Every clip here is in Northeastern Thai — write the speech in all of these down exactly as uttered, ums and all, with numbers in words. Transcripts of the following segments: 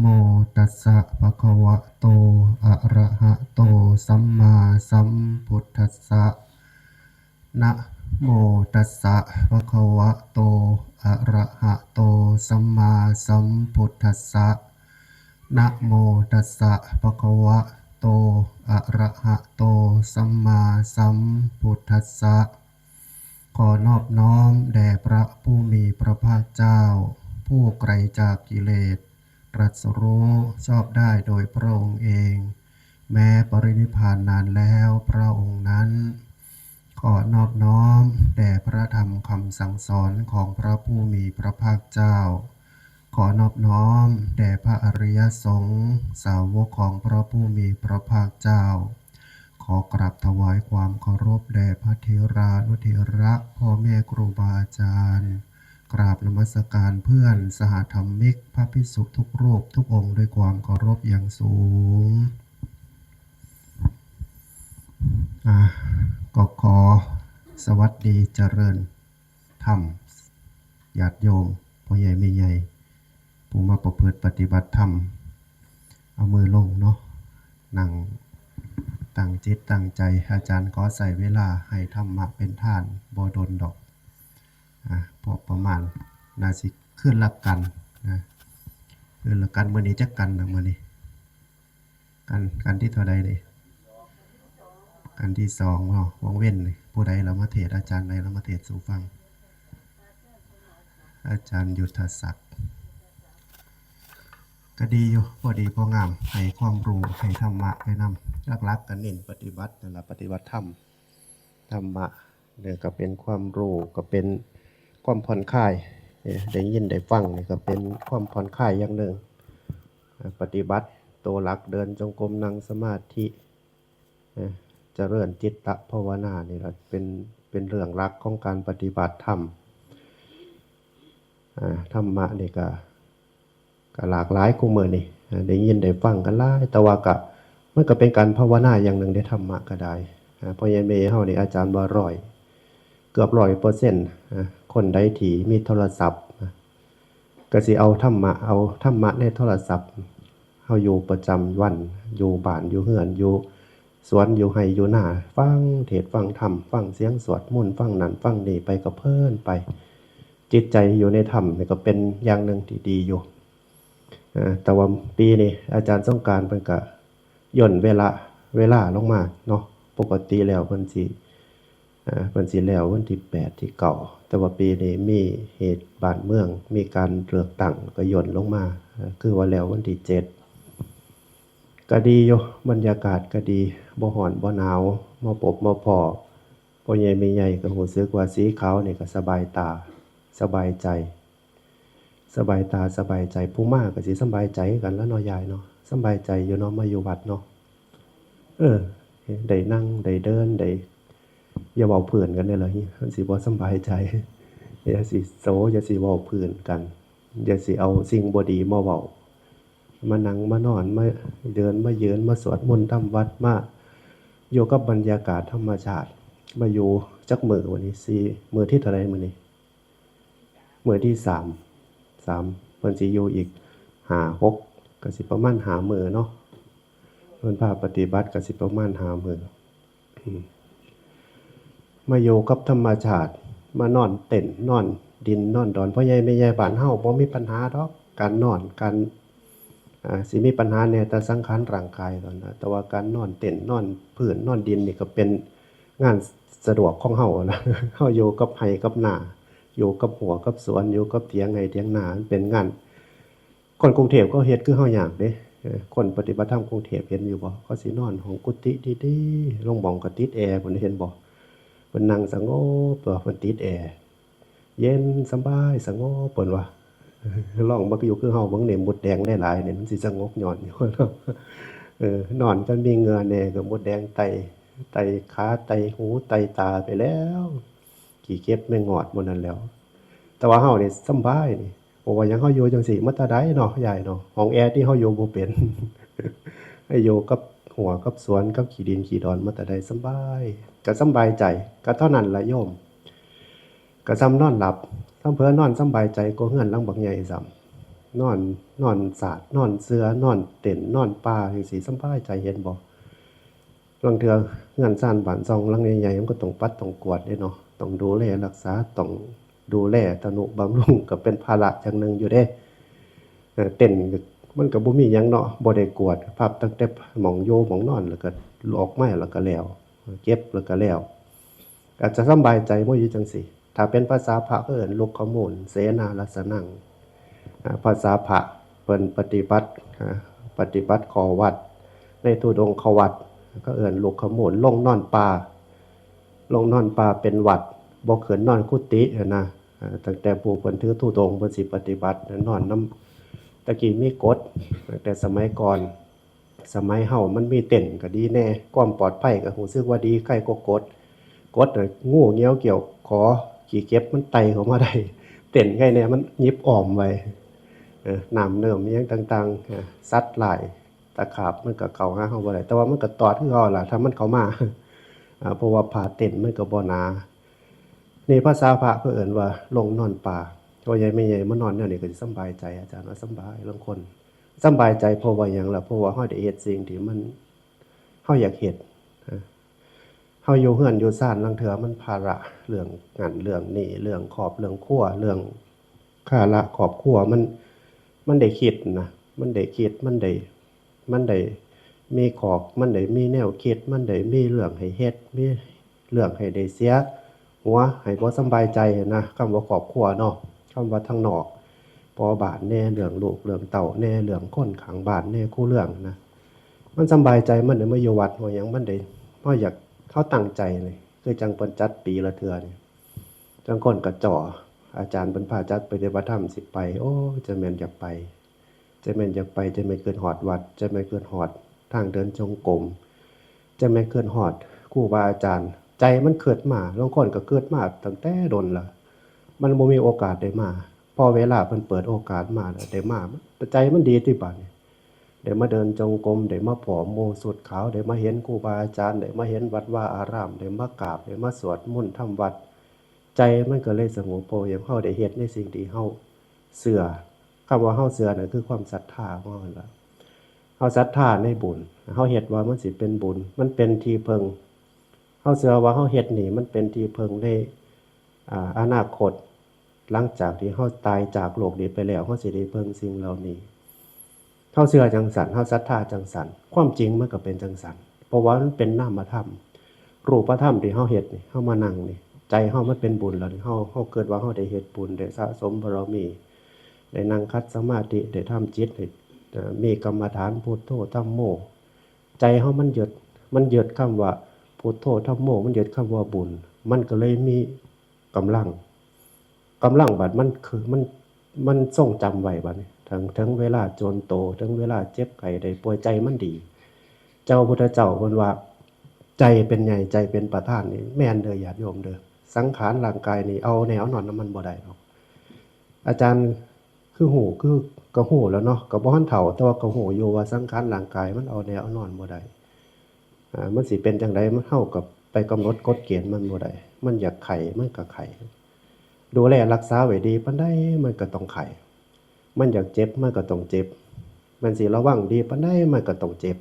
โมตัสสะภะคะวะโต อะระหะโต สัมมาสัมพุทธัสสะ นะโมตัสสะภะคะวะโต อะระหะโต สัมมาสัมพุทธัสสะ นะโมตัสสะภะคะวะโต อะระหะโต สัมมาสัมพุทธัสสะ ขอนอบน้อมแด่พระผู้มีพระภาคเจ้า ผู้ไกลจากกิเลส ตรัสรู้ชอบได้โดยพระองค์เอง แม้ปรินิพพานนานแล้วพระองค์นั้น ขอนอบน้อมแด่พระธรรมคำสั่งสอนของพระผู้มีพระภาคเจ้า ขอนอบน้อมแด่พระอริยสงฆ์สาวกของพระผู้มีพระภาคเจ้า ขอกราบถวายความเคารพแด่พระเถรานุเถระ พ่อแม่ครูบาอาจารย์ กราบนมัสการเพื่อนสหธรรมิก พระภิกษุทุกรูปทุกองค์ด้วยความเคารพอย่างสูง อ่า ก็ขอสวัสดีเจริญธรรม ญาติโยม พ่อใหญ่แม่ใหญ่ ผู้มาประพฤติปฏิบัติธรรม เอามือลงเนาะ นั่งตั้งจิตตั้งใจ อาจารย์ขอใช้เวลาให้ธรรมะเป็นทาน บ่โดนดอก อ่ะ พอประมาณ น่าสิคืนละกันนะ คืนละกัน มื้อนี้จักกันนะ มื้อนี้ กัน กันที่เท่าใดนี่ กันที่สองเนาะ วังเว้นนี่ ผู้ใดเรามาเทศน์ อาจารย์ใดเรามาเทศน์สู่ฟัง อาจารย์ยุทธศักดิ์ ก็ดีอยู่ พอดีพองาม ให้ความรู้ ให้ธรรมะไปนำ หลักๆ ก็เน้นปฏิบัตินั่นล่ะ ปฏิบัติธรรม ธรรมะเนี่ยก็เป็นความรู้ ก็เป็นความผ่อนคลาย เอ่อ ได้ยินได้ฟังนี่ก็เป็นความผ่อนคลายอย่างหนึ่ง เอ่อ ปฏิบัติตัวหลัก เดินจงกรม นั่งสมาธิ เอ่อ เจริญจิตตภาวนานี่ล่ะ เป็น เป็นเรื่องหลักของการปฏิบัติธรรม อ่า ธรรมะนี่ก็ ก็หลากหลายคู่มื้อนี่ อ่า ได้ยินได้ฟังกันหลาย แต่ว่าก็ มันก็เป็นการภาวนาอย่างหนึ่งเด้ ธรรมะก็ได้ อ่า พ่อใหญ่แม่ใหญ่เฮานี่ อาจารย์ว่าร้อย เกือบร้อยเปอร์เซ็นต์ อ่า คนใดที่มีโทรศัพท์ อ่า ก็สิเอาธรรมะ เอาธรรมะในโทรศัพท์ เฮาอยู่ประจำวัน อยู่บ้าน อยู่เฮือน อยู่สวน อยู่ไร่ อยู่นา ฟังเทศน์ ฟังธรรม ฟังเสียงสวดมนต์ ฟังนั่น ฟังนี่ไปก็เพลินไป จิตใจอยู่ในธรรมนี่ก็เป็นอย่างหนึ่งที่ดีอยู่ เอ่อ แต่ว่าปีนี้อาจารย์สงกรานต์เพิ่นก็ย่นเวลา เวลาลงมาเนาะ ปกติแล้วเพิ่นสิ เอ่อ เพิ่นสิแล้ววันที่แปด ที่เก้า แต่ว่าปีนี้มีเหตุบ้านเมือง มีการเลือกตั้ง ก็ย่นลงมา เอ่อ คือว่าแล้ววันที่เจ็ด ก็ดีอยู่ บรรยากาศก็ดี บ่ร้อนบ่หนาว มาพบมาพ้อ พ่อใหญ่แม่ใหญ่ก็รู้สึกว่าสีขาวนี่ก็สบายตา สบายใจ สบายตาสบายใจ ผู้มาก็สิสำบายใจคือกันล่ะเนาะ ยายเนาะ สำบายใจอยู่เนาะ มาอยู่วัดเนาะ เออ ได้นั่ง ได้เดิน ได้ อย่าเว้าพื้นกันเด้อล่ะ มันสิบ่สำบายใจ อย่าสิโซ อย่าสิเว้าพื้นกัน อย่าสิเอาสิ่งบ่ดีมาเว้า มานั่ง มานอน มาเดิน มายืน มาสวดมนต์ทำวัตร มาอยู่กับบรรยากาศธรรมชาติ มาอยู่จักมื้อวันนี้ สี่ มื้อที่เท่าใดมื้อนี้ มื้อที่สาม สาม เพิ่นสิอยู่อีกห้า หก ก็สิประมาณห้ามื้อเนาะ เพิ่นพาปฏิบัติก็สิประมาณห้ามื้อ อืม มาอยู่กับธรรมชาติ มานอนเต็นท์ นอนดิน นอนดอน พ่อใหญ่แม่ใหญ่บ้านเฮาบ่มีปัญหาดอก การนอน การ อ่า สิมีปัญหาแหน่แต่สังขารร่างกายเท่านั้นนะ แต่ว่าการนอนเต็นท์ นอนพื้น นอนดินนี่ก็เป็นงานสะดวกของเฮานะ เฮาอยู่กับไร่กับนา อยู่กับรั้วกับสวน อยู่กับเถียงไร่เถียงนา มันเป็นงาน คนกรุงเทพฯเขาเฮ็ดคือเฮายากเด้ เออ คนปฏิบัติธรรมกรุงเทพฯเห็นอยู่บ่ เขาสินอนห้องกุฏิดีๆ ลงหม่องก็ติดแอร์ เพิ่นเห็นบ่ เพิ่นนั่งสงบตัว เพิ่นติดแอร์ เย็นสบายสงบ เพิ่นว่า ลองมาอยู่คือเฮาเบิ่งนี่ มดแดงหลายๆ นี่ มันสิสงบย้อนอยู่ เออ นอนจนมีเหงื่อแหน่ ก็มดแดงไต่ ไต่ขา ไต่หู ไต่ตาไปแล้ว ขี้เข็บแมงงอดหมดนั่นแหล้ว แต่ว่าเฮานี่สำบายนี่ เพราะว่าหยัง เฮาอยู่จั่งซี้มาแต่ใดเนาะ ยายเนาะ ห้องแอร์ที่เฮาอยู่บ่เป็น ให้อยู่กับรั้วกับสวน กับขี้ดินขี้ดอนมาแต่ใด สำบาย ก็สำบายใจ ก็เท่านั้นล่ะโยม ก็ส่ำนอนหลับ ส่ำเผลอนอนสำบายใจกว่าเฮือนหลังบักใหญ่ซ้ นอน นอนสาด นอนเสื่อ นอนเต็นท์ นอนป่าจั่งซี้ สำบายใจ เห็นบ่ ลางเทื่อเฮือนซานบ้านช่องหลังใหญ่ๆ มันก็ต้องปัดต้องกวาดเด้เนาะ ต้องดูแลรักษา ต้องดูแลทะนุบำรุง ก็เป็นภาระอย่างหนึ่งอยู่เด้ เอ่อ เต็นท์มันก็บ่มีหยังเนาะ บ่ได้กวาด พับตั้งแต่หม่องอยู่หม่องนอน แล้วก็ออกมาแล้วก็แล้ว เก็บแล้วก็แล้ว อาจจะสำบายใจบ่อยู่จั่งซี้ ถ้าเป็นภาษาพระก็เอิ้นลุกขมูล เสนารัสนัง อ่า ภาษาพระเพิ่นปฏิบัติ อ่า ปฏิบัติข้อวัด ในธุดงควัตร ก็เอิ้นลุกขมูล ลงนอนป่า ลงนอนป่าเป็นวัตร บ่ขึ้นนอนกุฏิหั้นนะ อ่า ตั้งแต่ผู้เพิ่นถือธุดงค์เพิ่นสิปฏิบัติ นอนนำ ตะกี้มีกฎ ตั้งแต่สมัยก่อน สมัยเฮามันมีเต็นท์ก็ดีแน่ ความปลอดภัยก็รู้สึกว่าดี ใครก็กด กดน่ะ งูเหยี่ยวเขี้ยวขอ ขี้เข็บมันไต่เข้ามาได้ เต็นท์ใครแน่ มันหยิบอ้อมไว้ เออ น้ำเนิ่มอิหยังต่างๆ เออ สัตว์ร้าย ตะขาบมันก็เข้าหาเฮาบ่ได้ แต่ว่ามันก็ตอดคือเก่าล่ะ ถ้ามันเข้ามา อ่า เพราะว่าผ้าเต็นท์มันก็บ่หนา นี่ภาษาพระเพิ่นเอิ้นว่าลงนอนป่า พ่อใหญ่แม่ใหญ่มานอนแนวนี้ก็สิสำบายใจ อาจารย์ว่าสำบาย ลางคนสำบายใจ เพราะว่าหยังล่ะ เพราะว่าเฮาได้เฮ็ดสิ่งที่มัน เฮาอยากเฮ็ด นะ เฮาอยู่เฮือนอยู่ซาน ลางเทื่อมันภาระเรื่องนั้นเรื่องนี้ เรื่องครอบเรื่องครัว เรื่องภาระครอบครัว มัน มันได้คิดนะ มันได้คิด มันได้ มันได้มีขอบ มันได้มีแนวคิด มันได้มีเรื่องให้เฮ็ด มีเรื่องให้ได้เสียหัว ให้บ่สำบายใจหั้นนะ คำว่าครอบครัวเนาะ คำว่าทางนอก พ่อบ้านแน่ เรื่องลูกเรื่องเต้าแน่ เรื่องคนข้างบ้านแน่ คู่เรื่องนะ มันสำบายใจ มันได้มาอยู่วัด เฮาหยัง มันได้ เฮาอยาก เฮาตั้งใจนี่ คือจั่งเพิ่นจัดปีละเทื่อนี่ จั่งคนก็จ่อ อาจารย์เพิ่นพาจัดปฏิบัติธรรมสิไป โอ้ จะแม่นอยากไป จะแม่นอยากไป จะแม่นคิดฮอดวัด จะแม่นคิดฮอดทางเดินจงกรม จะแม่นคิดฮอดครูบาอาจารย์ ใจมันคิดมา ลางคนก็คิดมาตั้งแต่ดนละ มันบ่มีโอกาสได้มา พอเวลาเพิ่นเปิดโอกาสมาแล้วได้มา แต่ใจมันดีติบาดนี้ ได้มาเดินจงกรม ได้มาพ้อหมู่ชุดขาว ได้มาเห็นครูบาอาจารย์ ได้มาเห็นวัดวาอาราม ได้มากราบ ได้มาสวดมนต์ทำวัด ใจมันก็เลยสงบ เพราะว่าเฮาได้เฮ็ดในสิ่งที่เฮาเชื่อ คำว่าเฮาเชื่อนั่นคือความศรัทธาของเฮานั่นล่ะ เฮาศรัทธาในบุญ เฮาเฮ็ดว่ามันสิเป็นบุญ มันเป็นที่พึ่ง เฮาเชื่อว่าเฮาเฮ็ดนี่มันเป็นที่พึ่งใน อ่า อนาคต หลังจากที่เฮาตายจากโลกนี้ไปแล้ว เฮาสิได้เบิ่งสิ่งเหล่านี้ เฮาเชื่อจั่งซั้น เฮาศรัทธาจั่งซั้น ความจริงมันก็เป็นจั่งซั้น เพราะว่ามันเป็นนามธรรม รูปธรรมที่เฮาเฮ็ดนี่ เฮามานั่งนี่ ใจเฮามันเป็นบุญแล้วนี่ เฮา เฮาคิดว่าเฮาได้เฮ็ดบุญ ได้สะสมบารมี ได้นั่งขัดสมาธิ ได้ทำจิตให้ เอ่อ มีกรรมฐานพุทโธธัมโม ใจเฮามันยึด มันยึดคำว่าพุทโธธัมโม มันยึดคำว่าบุญ มันก็เลยมีกำลัง กำลังบัดมันคือมัน มันทรงจำไว้บัดนี้ ถึง ถึงเวลาจวนโต ถึงเวลาเจ็บไข้ได้ป่วย ใจมันดี เจ้าพุทธเจ้าเพิ่นว่า ใจเป็นใหญ่ ใจเป็นประธานนี่ แม่นเด้อญาติโยมเด้อ สังขารร่างกายนี่เอาแน่เอานอนนำมันบ่ได้ดอก อาจารย์คือฮู้ คือ ก็ฮู้แล้วเนาะ ก็บ่ทันเฒ่า แต่ว่าก็ฮู้อยู่ว่าสังขารร่างกายมันเอาแน่เอานอนบ่ได้ อ่า มันสิเป็นจั่งใด มัน เฮาก็ไปกำหนดกฎเกณฑ์มันบ่ได้ มันอยากไข้มันก็ไข้ ดูแลรักษาไว้ดีปานใดมันก็ต้องไข้ มันอยากเจ็บมันก็ต้องเจ็บ มันสิระวังดีปานใดมันก็ต้องเจ็บ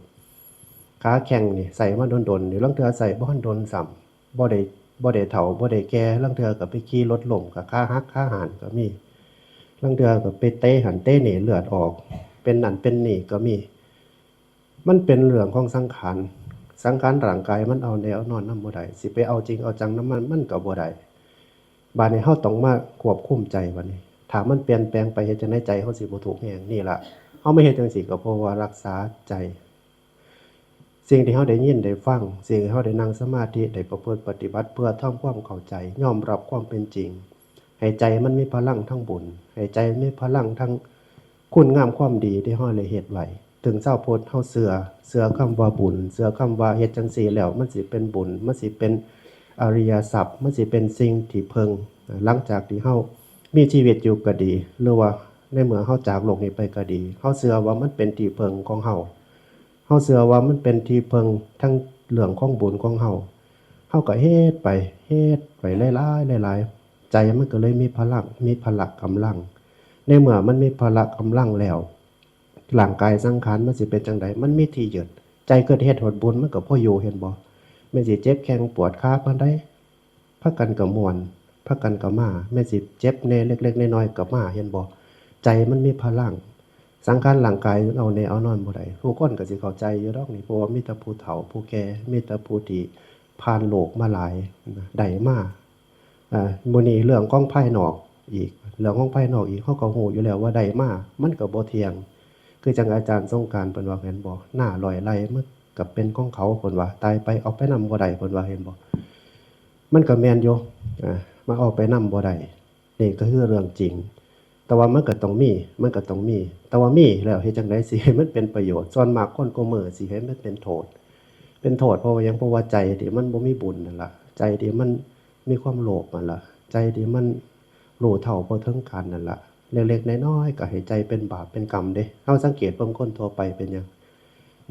ขาแข้งนี่ใช้มาดนๆ นี่ ลางเทื่อใช้บ่ทันดนซ้ำ บ่ได้ บ่ได้เฒ่า บ่ได้แก่ ลางเทื่อก็ไปขี่รถล้ม ก็ขาหักขาหานก็มี ลางเทื่อก็ไปเตะหั้นเตะนี่ เลือดออก เป็นนั่นเป็นนี่ก็มี มันเป็นเรื่องของสังขาร สังขารร่างกายมันเอาแน่เอานอนนำบ่ได้ สิไปเอาจริงเอาจังนำมัน มันก็บ่ได้ บาดนี้เฮาต้องมาควบคุมใจบัดนี้ ถ้ามันเปลี่ยนแปลงไป เฮ็ดจั่งใดใจเฮาสิบ่ทุกข์แฮง นี่ล่ะ เฮามาเฮ็ดจั่งซี้ก็เพราะว่ารักษาใจ สิ่งที่เฮาได้ยินได้ฟัง สิ่งที่เฮาได้นั่งสมาธิ ได้ประพฤติปฏิบัติ เพื่อทำความเข้าใจ ยอมรับความเป็นจริง ให้ใจมันมีพลังทางบุญ ให้ใจมีพลังทางคุณงามความดีที่เฮาได้เฮ็ดไว้ ถึงชาวพุทธเฮาเชื่อ เชื่อคำว่าบุญ เชื่อคำว่าเฮ็ดจั่งซี้แล้วมันสิเป็นบุญ มันสิเป็นอริยทรัพย์ มันสิเป็นสิ่งที่เพิ่ง หลังจากที่เฮามีชีวิตอยู่ก็ดี หรือว่าในเมื่อเฮาจากโลกนี้ไปก็ดี เฮาเชื่อว่ามันเป็นที่เพิ่งของเฮา เฮาเชื่อว่ามันเป็นที่เพิ่งทางเรื่องของบุญของเฮา เฮาก็เฮ็ดไป เฮ็ดไปหลายๆ หลายๆ ใจมันก็เลยมีพลัง มีพละกำลัง ในเมื่อมันมีพละกำลังแล้ว ร่างกายสังขารมันสิเป็นจั่งใด มันมีที่ยึด ใจเกิดเฮ็ดหดบุญมันก็พออยู่ เห็นบ่ แม่นสิเจ็บแข้งปวดขาปานใด พากันก็ม่วน พากันก็มา แม่นสิเจ็บแหน่เล็กๆน้อยๆก็มา เห็นบ่ ใจมันมีพลัง สังขารร่างกายเอาแหน่เอานอนบ่ได้ ทุกคนก็สิเข้าใจอยู่ดอกนี่ เพราะว่ามีแต่ผู้เฒ่าผู้แก่ มีแต่ผู้ที่ผ่านโลกมาหลายนะ ได้มา อ่า มื้อนี้เรื่องของภายนอกอีก เรื่องของภายนอกอีก เฮาก็ฮู้อยู่แล้วว่าได้มา มันก็บ่เที่ยง คือจั่งอาจารย์สงกรานต์เพิ่นว่า เห็นบ่ นาร้อยไร่มันก็เป็นของเขา เพิ่นว่า ตายไปเอาไปนำบ่ได้ เพิ่นว่า เห็นบ่ มันก็แม่นอยู่ อ่า มาเอาไปนำบ่ได้ นี่ก็คือเรื่องจริง แต่ว่ามันก็ต้องมี มันก็ต้องมี แต่ว่ามีแล้วเฮ็ดจั่งใดสิให้มันเป็นประโยชน์ ส่วนมากคนกูมื้อสิให้มันเป็นโทษ เป็นโทษเพราะว่าหยัง เพราะว่าใจที่มันบ่มีบุญนั่นล่ะ ใจที่มันมีความโลภนั่นล่ะ ใจที่มันรู้เท่าบ่ถึงการนั่นล่ะ เล็กๆน้อยๆก็ให้ใจเป็นบาปเป็นกรรมเด้ เฮาสังเกตเบิ่งคนทั่วไปเป็นหยัง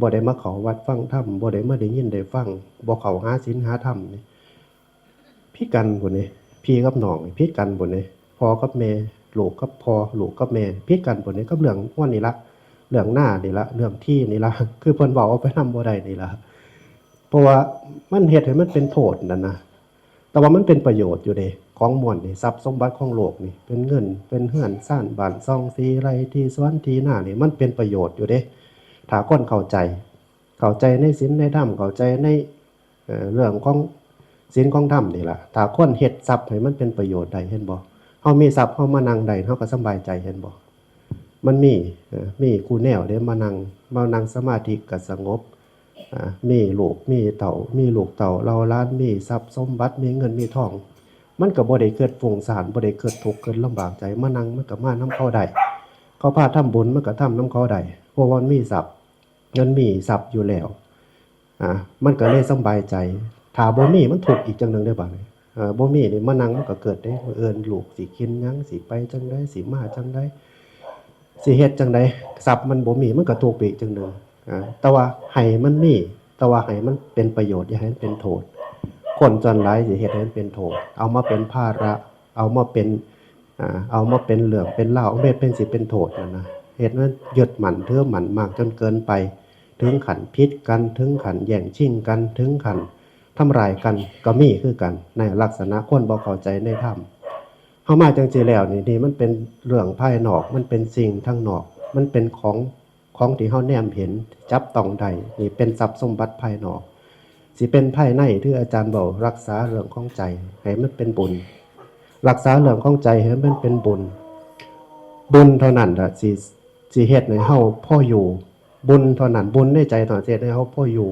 บ่ได้มาเข้าวัดฟังธรรม บ่ได้มาได้ยินได้ฟัง บ่เข้าหาศีลหาธรรมนี่ ผิดกันพุ้นเด้ พี่กับน้องนี่ผิดกันพุ้นเด้ พ่อกับแม่ ลูกกับพ่อ ลูกกับแม่ ผิดกันพุ้นเด้ กับเรื่องม่วนนี่ละ เรื่องนานี่ละ เรื่องที่นี่ละ คือเพิ่นเว้าเอาไปนำบ่ได้นี่ละ เพราะว่ามันเฮ็ดให้มันเป็นโทษนั่นนะ แต่ว่ามันเป็นประโยชน์อยู่เด้ ของม่วนนี่ ทรัพย์สมบัติของโลกนี่ เป็นเงิน เป็นเฮือนซาน บ้านช่อง ที่ไร่ ที่สวน ที่นานี่ มันเป็นประโยชน์อยู่เด้ ถ้าคนเข้าใจ เข้าใจในศีลในธรรม เข้าใจใน เอ่อ เรื่องของศีลของธรรมนี่ล่ะ ถ้าคนเฮ็ดทรัพย์ให้มันเป็นประโยชน์ได้ เห็นบ่ เฮามีทรัพย์ เฮามานั่งได้ เฮาก็สำบายใจ เห็นบ่ มันมี เอ่อ มีคู่แนวเด้ มานั่ง มานั่งสมาธิก็สงบ อ่า มีลูก มีเต้า มีลูกเต้าเหล่าหลาน มีทรัพย์สมบัติ มีเงิน มีทอง มันก็บ่ได้คิดฟุ้งซ่าน บ่ได้คิดทุกข์ คิดลำบากใจ มานั่งมันก็มานำเขาได้ เขาพาทำบุญ มันก็ทำนำเขาได้ เพราะว่ามันมีทรัพย์ มันมีทรัพย์อยู่แล้ว อ่า มันก็เลยสำบายใจ ถ้าบ่มีมันทุกข์อีกจั่งหนึ่งเด้บาดนี้ เอ่อ บ่มีนี่มานั่งมันก็คิดเด้ มื้ออื่นลูกสิกินหยัง สิไปจั่งใด สิมาจั่งใด สิเฮ็ดจั่งใด ทรัพย์มันบ่มีมันก็ทุกข์ไปอีกจั่งหนึ่ง อ่า แต่ว่าให้มันมี แต่ว่าให้มันเป็นประโยชน์ อย่าให้มันเป็นโทษ คนส่วนหลายสิเฮ็ดให้มันเป็นโทษ เอามาเป็นภาระ เอามาเป็น อ่า เอามาเป็นเรื่องเป็นราว เฮ็ดเป็นสิเป็นโทษนั่นนะ เฮ็ดมันยึดมั่นถือมั่นมากจนเกินไป ถึงขั้นผิดกัน ถึงขั้นแย่งชิงกัน ถึงขั้นทำร้ายกัน ก็มีคือกัน ในลักษณะคนบ่เข้าใจในธรรม เฮามาจั่งซี้แล้วนี่ นี่มันเป็นเรื่องภายนอก มันเป็นสิ่งทางนอก มันเป็นของ ของที่เฮาแนมเห็น จับต้องได้ นี่เป็นทรัพย์สมบัติภายนอก สิเป็นภายใน คืออาจารย์เว้า รักษาเรื่องของใจ ให้มันเป็นบุญ รักษาเรื่องของใจให้มันเป็นบุญ บุญเท่านั้นล่ะ สิ สิเฮ็ดให้เฮาพออยู่ บุญเท่านั้น บุญในใจเท่านั้นสิเฮ็ดให้เฮาพออยู่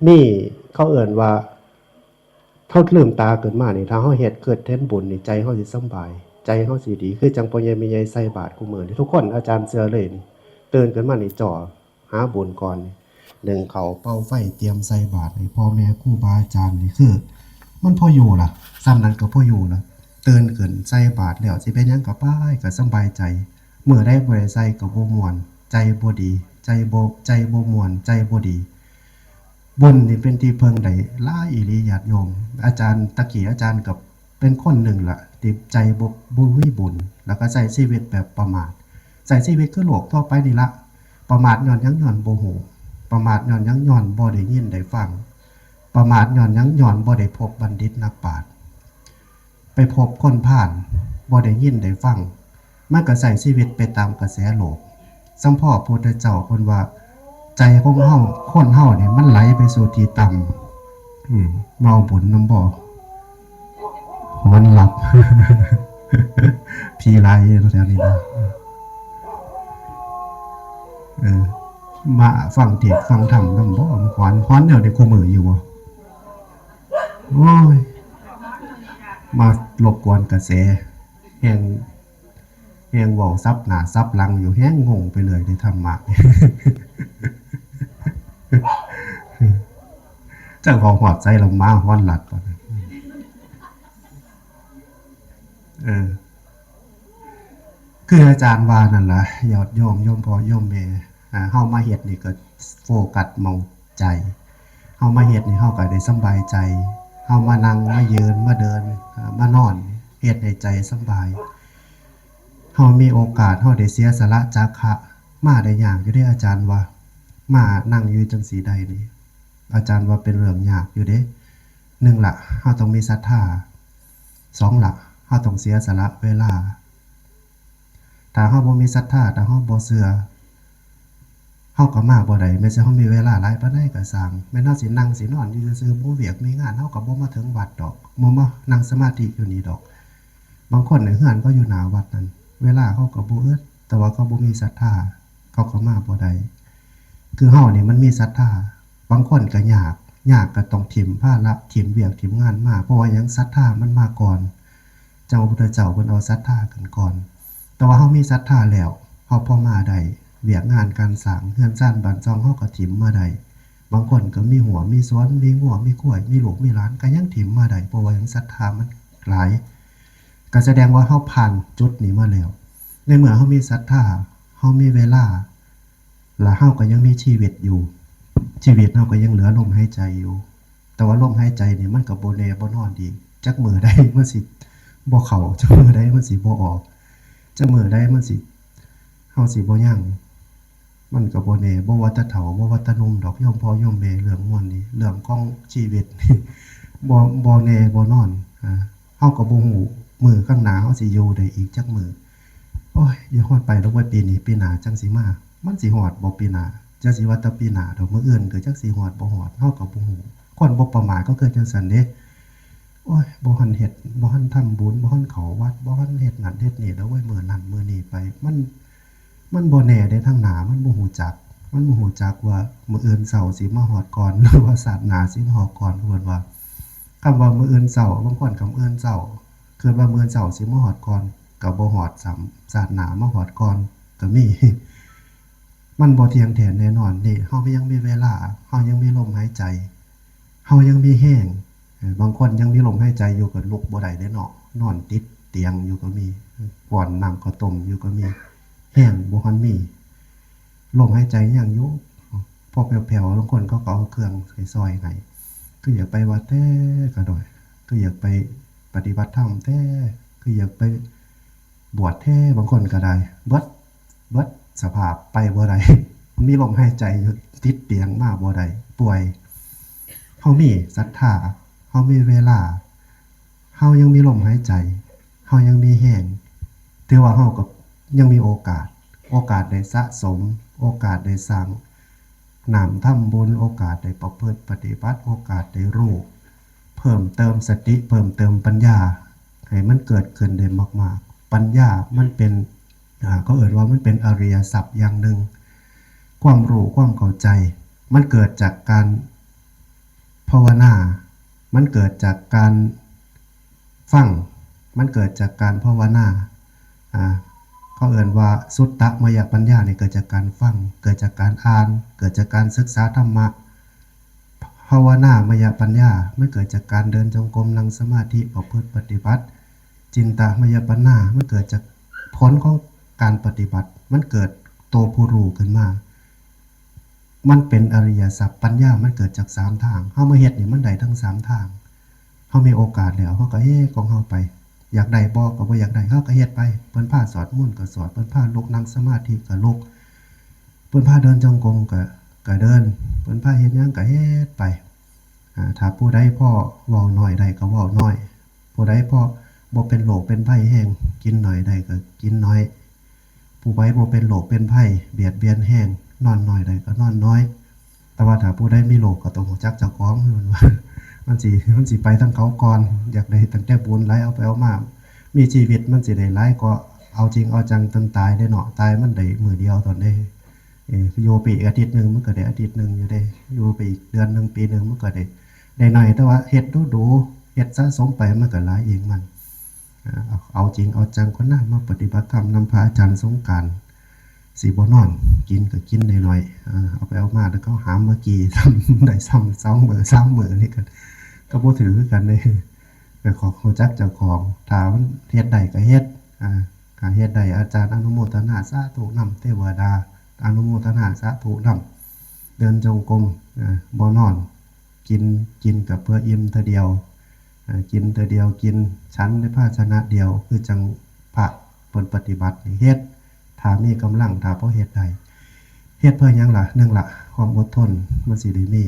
มี เขาเอิ้นว่า เฮาลืมตาขึ้นมานี่ ถ้าเฮาเฮ็ด คิดเห็นบุญนี่ ใจเฮาสิสำบาย ใจเฮาสิดี คือจั่งพ่อใหญ่แม่ใหญ่ใส่บาตรคู่มื้อนี่ ทุกคน อาจารย์เชื่อเลยนี่ ตื่นขึ้นมานี่ จ่อหาบุญก่อนนี่ นึ่งข้าว เป่าไฟ เตรียมใส่บาตรให้พ่อแม่ครูบาอาจารย์นี่ คือ มันพออยู่ล่ะ ส่ำนั้นก็พออยู่ล่ะ ตื่นขึ้นใส่บาตรแล้ว สิเป็นหยังก็ไป ก็สำบายใจ มื้อใดบ่ได้ใส่ก็บ่ม่วน ใจบ่ดี ใจบ่ ใจบ่ม่วน ใจบ่ดี บุญนี่เป็นที่เพิ่งได้หลายอีหลีญาติโยม อาจารย์ ตะกี้อาจารย์ก็เป็นคนหนึ่งล่ะ ที่ใจบ่ บ่มีบุญ แล้วก็ใช้ชีวิตแบบประมาท ใช้ชีวิตคือโลกทั่วไปนี่ละ ประมาทย้อนหยัง ย้อนบ่ฮู้ ประมาทย้อนหยัง ย้อนบ่ได้ยินได้ฟัง ประมาทย้อนหยัง ย้อนบ่ได้พบบัณฑิตนักปราชญ์ ไปพบคนพาล บ่ได้ยินได้ฟัง มันก็ใช้ชีวิตไปตามกระแสโลก สำพ่อพุทธเจ้าเพิ่นว่า ใจของเฮา คนเฮานี่มันไหลไปสู่ที่ต่ำ อืม เมาบุญนำบ่ หอนหลับ ผีหลายอยู่แถวนี้นะ เออ มาฟังเทศน์ฟังธรรมนำบ่ มันหอน หอนแนวนี้คู่มื้ออยู่บ่ โอ้ย มารบกวนกระแส แฮ่ง แฮ่งเว้าสับหน้าสับหลังอยู่ แฮ่งงงไปเลยในธรรมะ จั่งเว้าฮอดไสละ หมาหอนหลัดก่อน เออ คืออาจารย์ว่านั่นล่ะ ญาติโยม โยมพ่อโยมแม่ อ่า เฮามาเฮ็ดนี่ก็โฟกัสหม่องใจ เฮามาเฮ็ดนี่เฮาก็ได้สำบายใจ เฮามานั่ง มายืน มาเดิน อ่า มานอน เฮ็ดให้ใจสำบาย เฮามีโอกาส เฮาได้เสียสละจาคะ มาได้ยากอยู่เด้ อาจารย์ว่า มานั่งอยู่จังซี่ได้นี่ อาจารย์ว่าเป็นเรื่องยากอยู่เด้ หนึ่งละ เฮาต้องมีศรัทธา สองละ เฮาต้องเสียสละเวลา ถ้าเฮาบ่มีศรัทธา ถ้าเฮาบ่เชื่อ เฮาก็มาบ่ได้ แม้สิเฮามีเวลาหลายปานใดก็ซ่าง แม้นเฮาสินั่งสินอนอยู่ซื่อๆ บ่เวียกมีงาน เฮาก็บ่มาถึงวัดดอก บ่มานั่งสมาธิอยู่นี่ดอก บางคนเนี่ยเฮือนก็อยู่หน้าวัดนั่น เวลาเขาก็บ่อึด แต่ว่าเขาบ่มีศรัทธา เขาก็มาบ่ได้ คือเฮานี่มันมีศรัทธา บางคนก็ยาก ยากก็ต้องถิ่มภาระ ถิ่มเวียก ถิ่มงานมา เพราะว่าหยัง ศรัทธามันมาก่อน จั่งพระพุทธเจ้าเพิ่นเอาศรัทธาขึ้นก่อน แต่ว่าเฮามีศรัทธาแล้ว เฮาพอมาได้ เวียกงานการสร้าง เฮือนซานบ้านช่อง เฮาก็ถิ่มมาได้ บางคนก็มีหัว มีสวน มีงัว มีควาย มีลูก มีหลาน ก็ยังถิ่มมาได้ เพราะว่าหยัง ศรัทธามันหลาย ก็แสดงว่าเฮาผ่านจุดนี้มาแล้ว ในเมื่อเฮามีศรัทธา เฮามีเวลา และเฮาก็ยังมีชีวิตอยู่ ชีวิตเฮาก็ยังเหลือลมหายใจอยู่ แต่ว่าลมหายใจนี่มันก็บ่แน่บ่นอนดี จักมื้อใดมันสิบ่เข้า จักมื้อใดมันสิบ่ออก จักมื้อใดมันสิ เฮาสิบ่ยัง มันก็บ่แน่ บ่ว่าแต่เฒ่า บ่ว่าแต่หนุ่มดอก โยมพ่อโยมแม่ เรื่องม่วนนี่ เรื่องของชีวิตนี่ บ่ บ่แน่บ่นอน อ่า เฮาก็บ่ฮู้มื้อข้างหน้าเฮาสิอยู่ได้อีกจักมื้อ โอ้ย อย่าฮอดไปดอกเว้ย ปีนี้ ปีหน้าจั่งสิมา มันสิฮอดบ่ปีหน้า จั่งสิว่าแต่ปีหน้าดอก มื้ออื่นก็จักสิฮอดบ่ฮอด เฮาก็บ่ฮู้ คนบ่ประมาทก็คือจั่งซั้นเด้ โอ้ย บ่ทันเฮ็ด บ่ทันทำบุญ บ่ทันเข้าวัด บ่ทันเฮ็ดนั่นเฮ็ดนี่ดอกเว้ย มื้อนั้นมื้อนี้ไป มัน มันบ่แน่เด้ ทางหน้ามันบ่ฮู้จัก มันบ่ฮู้จักว่ามื้ออื่นเช้าสิมาฮอดก่อน หรือว่าชาติหน้าสิมาฮอดก่อน เพิ่นว่า คำว่ามื้ออื่นเช้า บางคนก็มื้ออื่นเช้า คิดว่ามื้ออื่นเช้าสิมาฮอดก่อน ก็บ่ฮอดซ้ำ ชาติหน้ามาฮอดก่อนก็มี มันบ่เที่ยงแท้แน่นอน นี่ เฮายังมีเวลา เฮายังมีลมหายใจ เฮายังมีแฮง เอ่อ บางคนยังมีลมหายใจอยู่ก็ลุกบ่ได้เด้เนาะ นอนติดเตียงอยู่ก็มี ป้อนน้ำข้าวต้มอยู่ก็มี แฮงบ่ทันมี ลมหายใจยังอยู่ พอแผ่วๆ บางคนเขาก็เอาเครื่องใส่ซอยให้ คืออยากไปวัดแท้ก็ดอย คืออยากไปปฏิบัติธรรมแท้ คืออยากไปบวชแท้ บางคนก็ได้ เบิด เบิดสภาพ ไปบ่ได้ มีลมหายใจอยู่ ติดเตียงมาบ่ได้ ป่วย เฮามีศรัทธา เฮามีเวลา เฮายังมีลมหายใจ เฮายังมีแฮง ถือว่าเฮาก็ยังมีโอกาส โอกาสได้สะสม โอกาสได้สร้าง น้อมทำบุญ โอกาสได้ประพฤติปฏิบัติ โอกาสได้รู้ เพิ่มเติมสติ เพิ่มเติมปัญญา ให้มันเกิดขึ้นได้มากๆ ปัญญามันเป็น อ่า เขาเอิ้นว่ามันเป็นอริยทรัพย์อย่างหนึ่ง ความรู้ ความเข้าใจ มันเกิดจากการภาวนา มันเกิดจากการฟัง มันเกิดจากการภาวนา อ่า เขาเอิ้นว่าสุตตมยปัญญาเนี่ยเกิดจากการฟัง เกิดจากการอ่าน เกิดจากการศึกษาธรรมะ ภาวนามยปัญญา มันเกิดจากการเดินจงกรม นั่งสมาธิ ประพฤติปฏิบัติ จินตมยปัญญา มันเกิดจากผลของการปฏิบัติ มันเกิดตัวผู้รู้ขึ้นมา มันเป็นอริยทรัพย์ ปัญญามันเกิดจากสามทาง เฮามาเฮ็ดนี่มันได้ทั้งสามทาง เฮามีโอกาสแล้ว เฮาก็เฮ็ดของเฮาไป อยากได้บ่ก็บ่อยากได้ เฮาก็เฮ็ดไป เพิ่นพาสวดมนต์ก็สวด เพิ่นพาลุกนั่งสมาธิก็ลุก เพิ่นพาเดินจงกรมก็ ก็เดิน เพิ่นพาเฮ็ดหยังก็เฮ็ดไป อ่า ถ้าผู้ใดพอเว้าน้อยได้ก็เว้าน้อย ผู้ใดพอบ่เป็นโรคเป็นภัยแฮง กินน้อยได้ก็กินน้อย ผู้ใดบ่เป็นโรคเป็นภัยเบียดเบียนแฮง นอนน้อยได้ก็นอนน้อย แต่ว่าถ้าผู้ใดมีโรคก็ต้องรู้จักเจ้าของ มันว่า มันสิ มันสิไปทางเขาก่อน อยากได้ตั้งแต่บุญหลาย เอาไปเอามา มีชีวิตมันสิได้หลายกว่า เอาจริงเอาจังจนตายเด้เนาะ ตายมันได้มื้อเดียวเท่านั้นเด้ เออ อยู่ไปอีกอาทิตย์หนึ่งมันก็ได้อาทิตย์หนึ่งอยู่เด้ อยู่ไปอีกเดือนหนึ่ง ปีหนึ่งมันก็ได้ ได้น้อย แต่ว่าเฮ็ดดูๆ เฮ็ดสะสมไปมันก็หลายเองมัน อ่า เอา เอาจริงเอาจังก่อนนะ มาปฏิบัติธรรมนำพระอาจารย์สงกรานต์ สิบ่นอน กินก็กินน้อยๆ อ่า เอาไปเอามาแล้วก็หามมากี่ ได้ซ้ำสองมื้อสามมื้อนี่ก็ ก็บ่ถือคือกันเด้ ก็ขอรู้จักเจ้าของ ถ้ามันเฮ็ดได้ก็เฮ็ด อ่า ถ้าเฮ็ดได้ อาจารย์อนุโมทนาสาธุนำ เทวดาอนุโมทนาสาธุนำ เดินจงกรม อ่า บ่นอน กิน กินก็เพื่ออิ่มเทื่อเดียว อ่า กินเทื่อเดียว กินฉันในภาชนะเดียว คือจั่งพระ พิ่นปฏิบัตินี่เฮ็ด ถ้ามีกำลัง ถ้าพอเฮ็ดได้ เฮ็ดเพื่อหยังล่ะ หนึ่งละ ความอดทนมันสิได้มี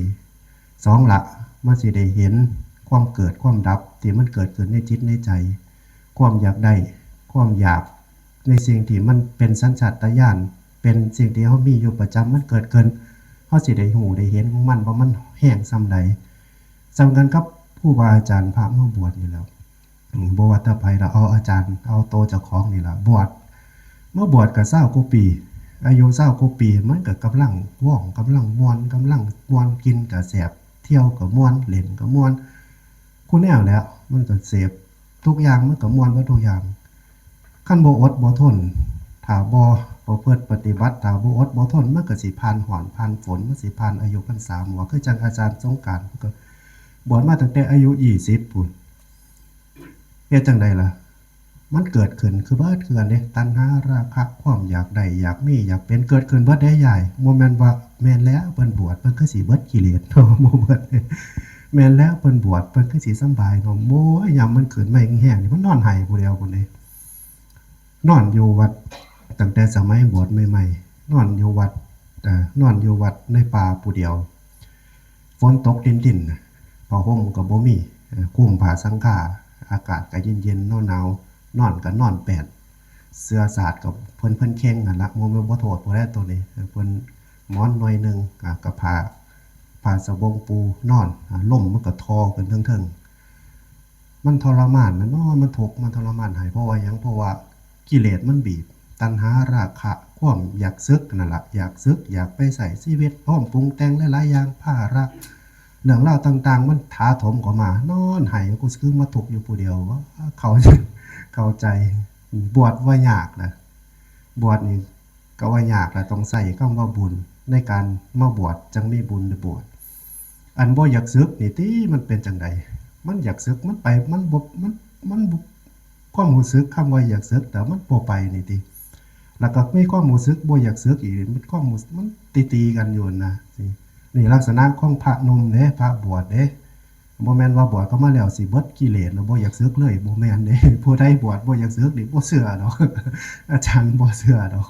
สองละ มันสิได้เห็นความเกิดความดับที่มันเกิดขึ้นในจิตในใจ ความอยากได้ ความอยากในสิ่งที่มันเป็นสัญชาตญาณ เป็นสิ่งที่เฮามีอยู่ประจำ มันเกิดขึ้น เฮาสิได้ฮู้ได้เห็นของมันว่ามันแฮงส่ำใด ส่ำกันกับครูบาอาจารย์พระมาบวชนี่แหละ อืม บ่ว่าแต่ไผล่ะ เอาอาจารย์ เอาโตเจ้าของนี่ล่ะ บวช มาบวชก็ซาวกว่าปี อายุซาวกว่าปี มันก็กำลังว่อง กำลังม่วน กำลังม่วน กินก็แซ่บ เที่ยวก็ม่วน เล่นก็ม่วน คู่แนวแหล้ว มันก็เสพ ทุกอย่างมันก็ม่วนเบิดทุกอย่าง คันบ่อดบ่ทน ถ้าบ่ประพฤติปฏิบัติ ถ้าบ่อดบ่ทน มันก็สิผ่านฮ้อน ผ่านฝน มันสิผ่านอายุพรรษา บ่ว่าคือจั่งอาจารย์สงกรานต์ เพิ่นก็บวชมาตั้งแต่อายุยี่สิบพู้น เฮ็ดจั่งใดล่ะ มันเกิดขึ้นคือเบิดคือกันเด้ ตัณหา ราคะ ความอยากได้ อยากมี อยากเป็น เกิดขึ้นเบิดเด้ยาย บ่แม่นว่า แม่นแล้วเพิ่นบวช เพิ่นคือสิเบิดกิเลส บ่เบิด แม่นแล้วเพิ่นบวช เพิ่นคือสิสำบายเนาะ โอ้ย ยามมันขึ้นมาแฮงๆ นี่ มันนอนไห้ผู้เดียวพู้นเด้ นอนอยู่วัด ตั้งแต่สมัยบวชใหม่ๆ นอนอยู่วัด เอ่อ นอนอยู่วัดในป่าผู้เดียว ฝนตกรินๆ น่ะ ผ้าห่มก็บ่มี เอ่อ คลุมผ้าสังฆา อากาศก็เย็นๆ หนาวๆ นอนก็นอนแปด เสื่อสาดก็เพิ่น เพิ่นเข่งหั่นละ บ่แม่นบ่โทษผู้ใดตัวนี้ เพิ่นหมอนหน่อยหนึ่ง อ่า กับผ้า ผ้าสบงปูนอน อ่า ลมมันก็ทอขึ้นเทิงๆ มันทรมาน มัน โอ้ย มันทุกข์ มันทรมานให้ เพราะว่าหยัง เพราะว่ากิเลสมันบีบ ตัณหา ราคะ ความอยากสึกนั่นล่ะ อยากสึก อยากไปใช้ชีวิต พร้อมปรุงแต่งหลายๆ อย่าง ภาระ เรื่องราวต่างๆ มันถาโถมเข้ามา นอนไห้ กูคือมาทุกข์อยู่ผู้เดียววะ เข้า เข้าใจ บวชว่ายากนะ บวชนี่ก็ว่ายากละ ต้องใช้คำว่าบุญ ในการมาบวช จั่งมีบุญได้บวช อันบ่อยากสึกนี่ติ มันเป็นจั่งใด มันอยากสึก มันไป มันบ่ มัน มันบ่ ความรู้สึกคำว่าอยากสึก แต่มันบ่ไปนี่ติ แล้วก็มีความรู้สึกบ่อยากสึกอีก มันความรู้ มันตีๆ กันอยู่นะ นี่ลักษณะของพระหนุ่มเด้ พระบวชเด้ บ่แม่นว่าบวชเข้ามาแล้วสิเบิดกิเลสแล้วบ่อยากสึกเลย บ่แม่นเด้ ผู้ใดบวชบ่อยากสึกนี่บ่เชื่อดอก อาจารย์บ่เชื่อดอก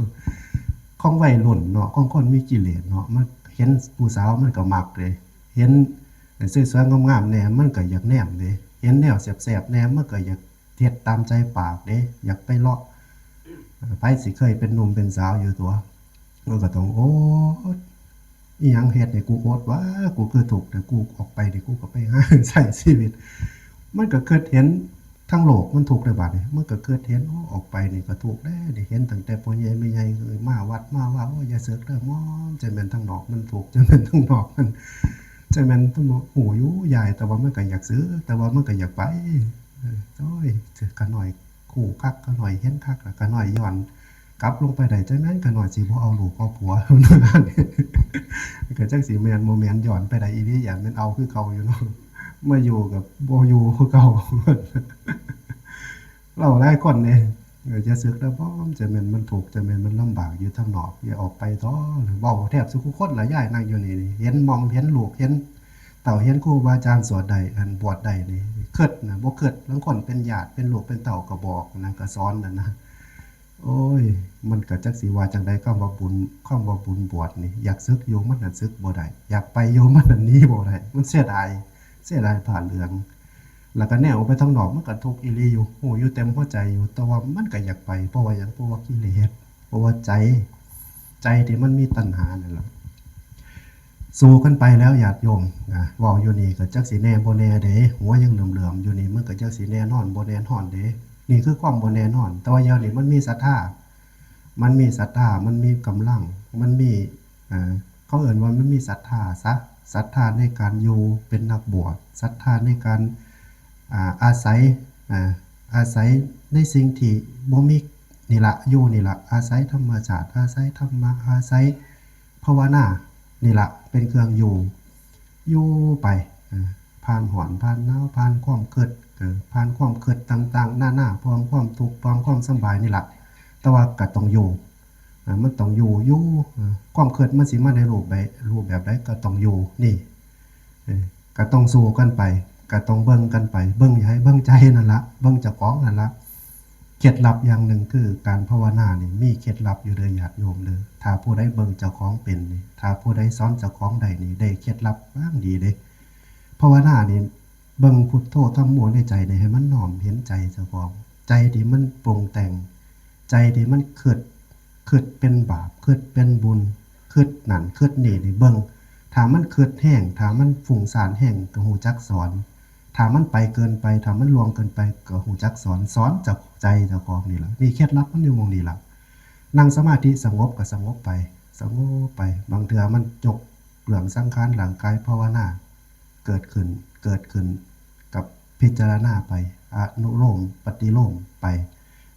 ของวัยรุ่นเนาะ ของคนมีกิเลสเนาะ มันเห็นผู้สาวมันก็มักเด้ เห็นสวยๆ งามๆ แหน่ มันก็อยากแนมเด้ เห็นแนวแซ่บๆ แหน่ มันก็อยากเฮ็ดตามใจปากเด้ อยากไปเลาะ ไผสิเคยเป็นหนุ่มเป็นสาวอยู่ตัว มันก็ต้องอด อีหยังเฮ็ดให้กูอดวะ กูคือทุกข์ แต่กูออกไปนี่กูก็ไปหาใช้ชีวิต มันก็คิดเห็นทั้งโลกมันทุกข์ได้บาดนี้ มันก็คิดเห็น โอ้ ออกไปนี่ก็ทุกข์แด้ นี่เห็นตั้งแต่พ่อใหญ่แม่ใหญ่ เอ้ย มาวัดมาว่า โอ้ อย่าเสิร์กเด้อ มอม จะแม่นทั้งนอกมันทุกข์ จะแม่นทั้งนอกมัน จะแม่นทั้งนอก หูอยู่ยาย แต่ว่ามันก็อยากเสิร์ก แต่ว่ามันก็อยากไป เออ โอ้ย ข้าน้อย คู่คัก ข้าน้อยเห็นคัก แล้วข้าน้อยย้อนกลับลงไปได้ จั่งใด๋ข้าน้อยสิบ่เอาลูกเอาผัว ก็จักสิแม่นบ่แม่น ย้อนไปได้อีหลี ย้านแม่นเอาคือเก่าอยู่เนาะ มาอยู่กับบ่อยู่คือเก่า เว้าหลายคนเด้ เออ อย่าเสิร์กเด้อ บ่ จะแม่นมันทุกข์ จะแม่นมันลำบากอยู่ทางนอก อย่าออกไปท้อ เว้าแทบซุคู่คนล่ะ ยายนั่งอยู่นี่ เห็นหม่อม เห็นลูก เห็นเต้า เห็นครูบาอาจารย์สวดได้ อันบวชได้นี่ คิดนะ บ่คิด ลางคนเป็นญาติ เป็นลูก เป็นเต้าก็บอกนะ ก็สอนนั่นนะ โอ้ย มันก็จักสิว่าจั่งใด๋ คำว่าบุญ คำว่าบุญบวชนี่ อยากเสิร์กอยู่ มันหั้นเสิร์กบ่ได้ อยากไปอยู่ มันหั้นหนีบ่ได้ มันเสียดาย เสียดายผ้าเหลือง แล้วก็แนมออกไปทางนอก มันก็ทุกข์อีหลีอยู่ ฮู้อยู่เต็มหัวใจอยู่ แต่ว่ามันก็อยากไป เพราะว่าหยัง เพราะว่ากิเลส เพราะว่าใจ ใจที่มันมีตัณหานั่นล่ะ สู้กันไปแล้วญาติโยมนะ เว้าอยู่นี่ก็จักสิแน่บ่แน่เด้ หัวยังเหลื่อมๆ อยู่นี่ มันก็จักสิแน่นอนบ่แน่นอนเด้ นี่คือความบ่แน่นอน แต่ว่าเดี๋ยวนี้มันมีศรัทธา มันมีศรัทธา มันมีกำลัง มันมี เอ่อ เขาเอิ้นว่ามันมีศรัทธาซะ ศรัทธาในการอยู่เป็นนักบวช ศรัทธาในการ อ่า อาศัย อ่า อาศัยในสิ่งที่บ่มีนี่ละ อยู่นี่ละ อาศัยธรรมชาติ อาศัยธรรมะ อาศัยภาวนานี่ละ เป็นเครื่องอยู่ อยู่ไป อ่า ผ่านฮ้อน ผ่านหนาว ผ่านความคิด เอ่อ ผ่านความคิดต่างๆ นานา พร้อมความทุกข์ พร้อมความสำบายนี่ละ แต่ว่าก็ต้องอยู่ อ่า มันต้องอยู่ อยู่ อ่า ความคิดมันสิมาในรูปแบบ รูปแบบใดก็ต้องอยู่ นี่ เออ ก็ต้องสู้กันไป ก็ต้องเบิ่งกันไป เบิ่งให้ เบิ่งใจนั่นละ เบิ่งเจ้าของนั่นละ เคล็ดลับอย่างหนึ่งคือการภาวนานี่มีเคล็ดลับอยู่เด้อญาติโยมเด้อ ถ้าผู้ใดเบิ่งเจ้าของเป็นนี่ ถ้าผู้ใดสอนเจ้าของได้นี่ ได้เคล็ดลับอย่างดีเด้ ภาวนานี่เบิ่งพุทโธธัมโมในใจนี่ ให้มันน้อมเห็นใจเจ้าของ ใจที่มันปรุงแต่ง ใจที่มันคิด คิดเป็นบาป คิดเป็นบุญ คิดนั่นคิดนี่นี่เบิ่ง ถ้ามันคิดแฮง ถ้ามันฟุ้งซ่านแฮง ก็ฮู้จักสอน ถ้ามันไปเกินไป ถ้ามันล่วงเกินไป ก็ฮู้จักสอน สอนจากใจเจ้าของนี่ล่ะ นี่เคล็ดลับมันอยู่หม่องนี่ล่ะ นั่งสมาธิสงบก็สงบไป สงบไป บางเทื่อมันยกเรื่องสังขารร่างกายภาวนา เกิดขึ้น เกิดขึ้น กับพิจารณาไป อนุโลม ปฏิโลมไป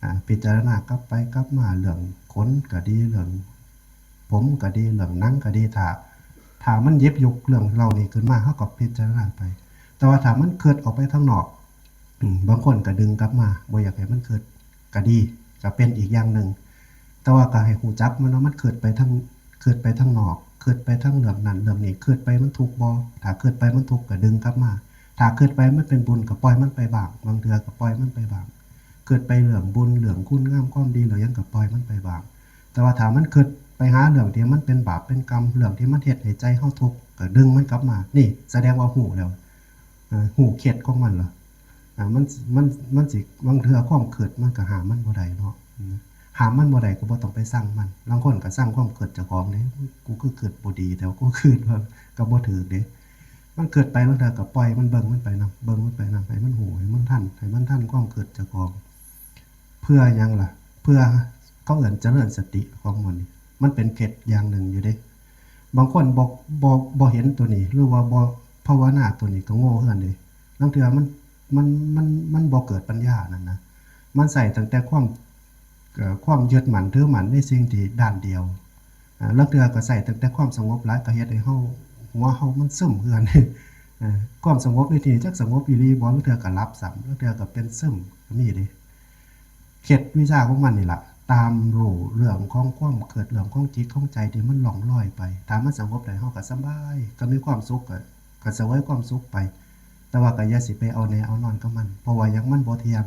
อ่า พิจารณากลับไปกลับมา เรื่องขนก็ดี เรื่องผมก็ดี เรื่องหนังก็ดี ถ้า ถ้ามันหยิบยกเรื่องเหล่านี้ขึ้นมา เฮาก็พิจารณาไป แต่ว่าถ้ามันคิดออกไปทางนอก อืม บางคนก็ดึงกลับมา บ่อยากให้มันคิด ก็ดี ก็เป็นอีกอย่างหนึ่ง แต่ว่าก็ให้ฮู้จักมันว่ามันคิดไปทาง คิดไปทางนอก คิดไปทางเรื่องนั้นเรื่องนี้ คิดไปมันทุกข์บ่ ถ้าคิดไปมันทุกข์ก็ดึงกลับมา ถ้าคิดไปมันเป็นบุญก็ปล่อยมันไปบ้าง บางเทื่อก็ปล่อยมันไปบ้าง คิดไปเรื่องบุญ เรื่องคุณงามความดี เรื่องหยังก็ปล่อยมันไปบ้าง แต่ว่าถ้ามันคิดไปหาเรื่องที่มันเป็นบาปเป็นกรรม เรื่องที่มันเฮ็ดให้ใจเฮาทุกข์ ก็ดึงมันกลับมา นี่แสดงว่าฮู้แล้ว เอ่อ ฮู้เคล็ดของมันล่ะ อ่า มัน มัน มันสิ บางเทื่อความคิดมันก็ห้ามมันบ่ได้เนาะ อืม ห้ามมันบ่ได้ก็บ่ต้องไปซังมัน ลางคนก็ซังความคิดเจ้าของเด้ กูคือคิดบ่ดี แต่ว่ากูคิดว่าก็บ่ถืกเด้ มันคิดไปลางเทื่อก็ปล่อยมัน เบิ่งมันไปนำ เบิ่งมันไปนำ ให้มันฮู้ ให้มันทัน ให้มันทันความคิดเจ้าของ เพื่อหยังล่ะ เพื่อ เขาเอิ้นเจริญสติของมันนี่ มันเป็นเคล็ดอย่างหนึ่งอยู่เด้ บางคนบ่ บ่ บ่เห็นตัวนี้ หรือว่าบ่ภาวนาตัวนี้ก็โง่คือกันเด้ ลางเทื่อมัน มัน มัน มันบ่เกิดปัญญานั่นนะ มันใช้ตั้งแต่ความ เอ่อ ความยึดมั่นถือมั่นในสิ่งที่ด้านเดียว อ่า ลางเทื่อก็ใช้ตั้งแต่ความสงบหลายก็เฮ็ดให้เฮา หัวเฮามันซึมคือกัน เอ่อ ความสงบในที่นี้จักสงบอีหลีบ่ ลางเทื่อก็หลับซ้ำ ลางเทื่อก็เป็นซึมก็มีเด้ เคล็ดวิชาของมันนี่ล่ะ ตามรู้เรื่องของความคิด เรื่องของจิตของใจที่มันล่องลอยไป ถ้ามันสงบได้ เฮาก็สบาย ก็มีความสุข ก็ ก็เสวยความสุขไป แต่ว่าก็อย่าสิไปเอาแน่เอานอนกับมัน เพราะว่าหยัง มันบ่เที่ยง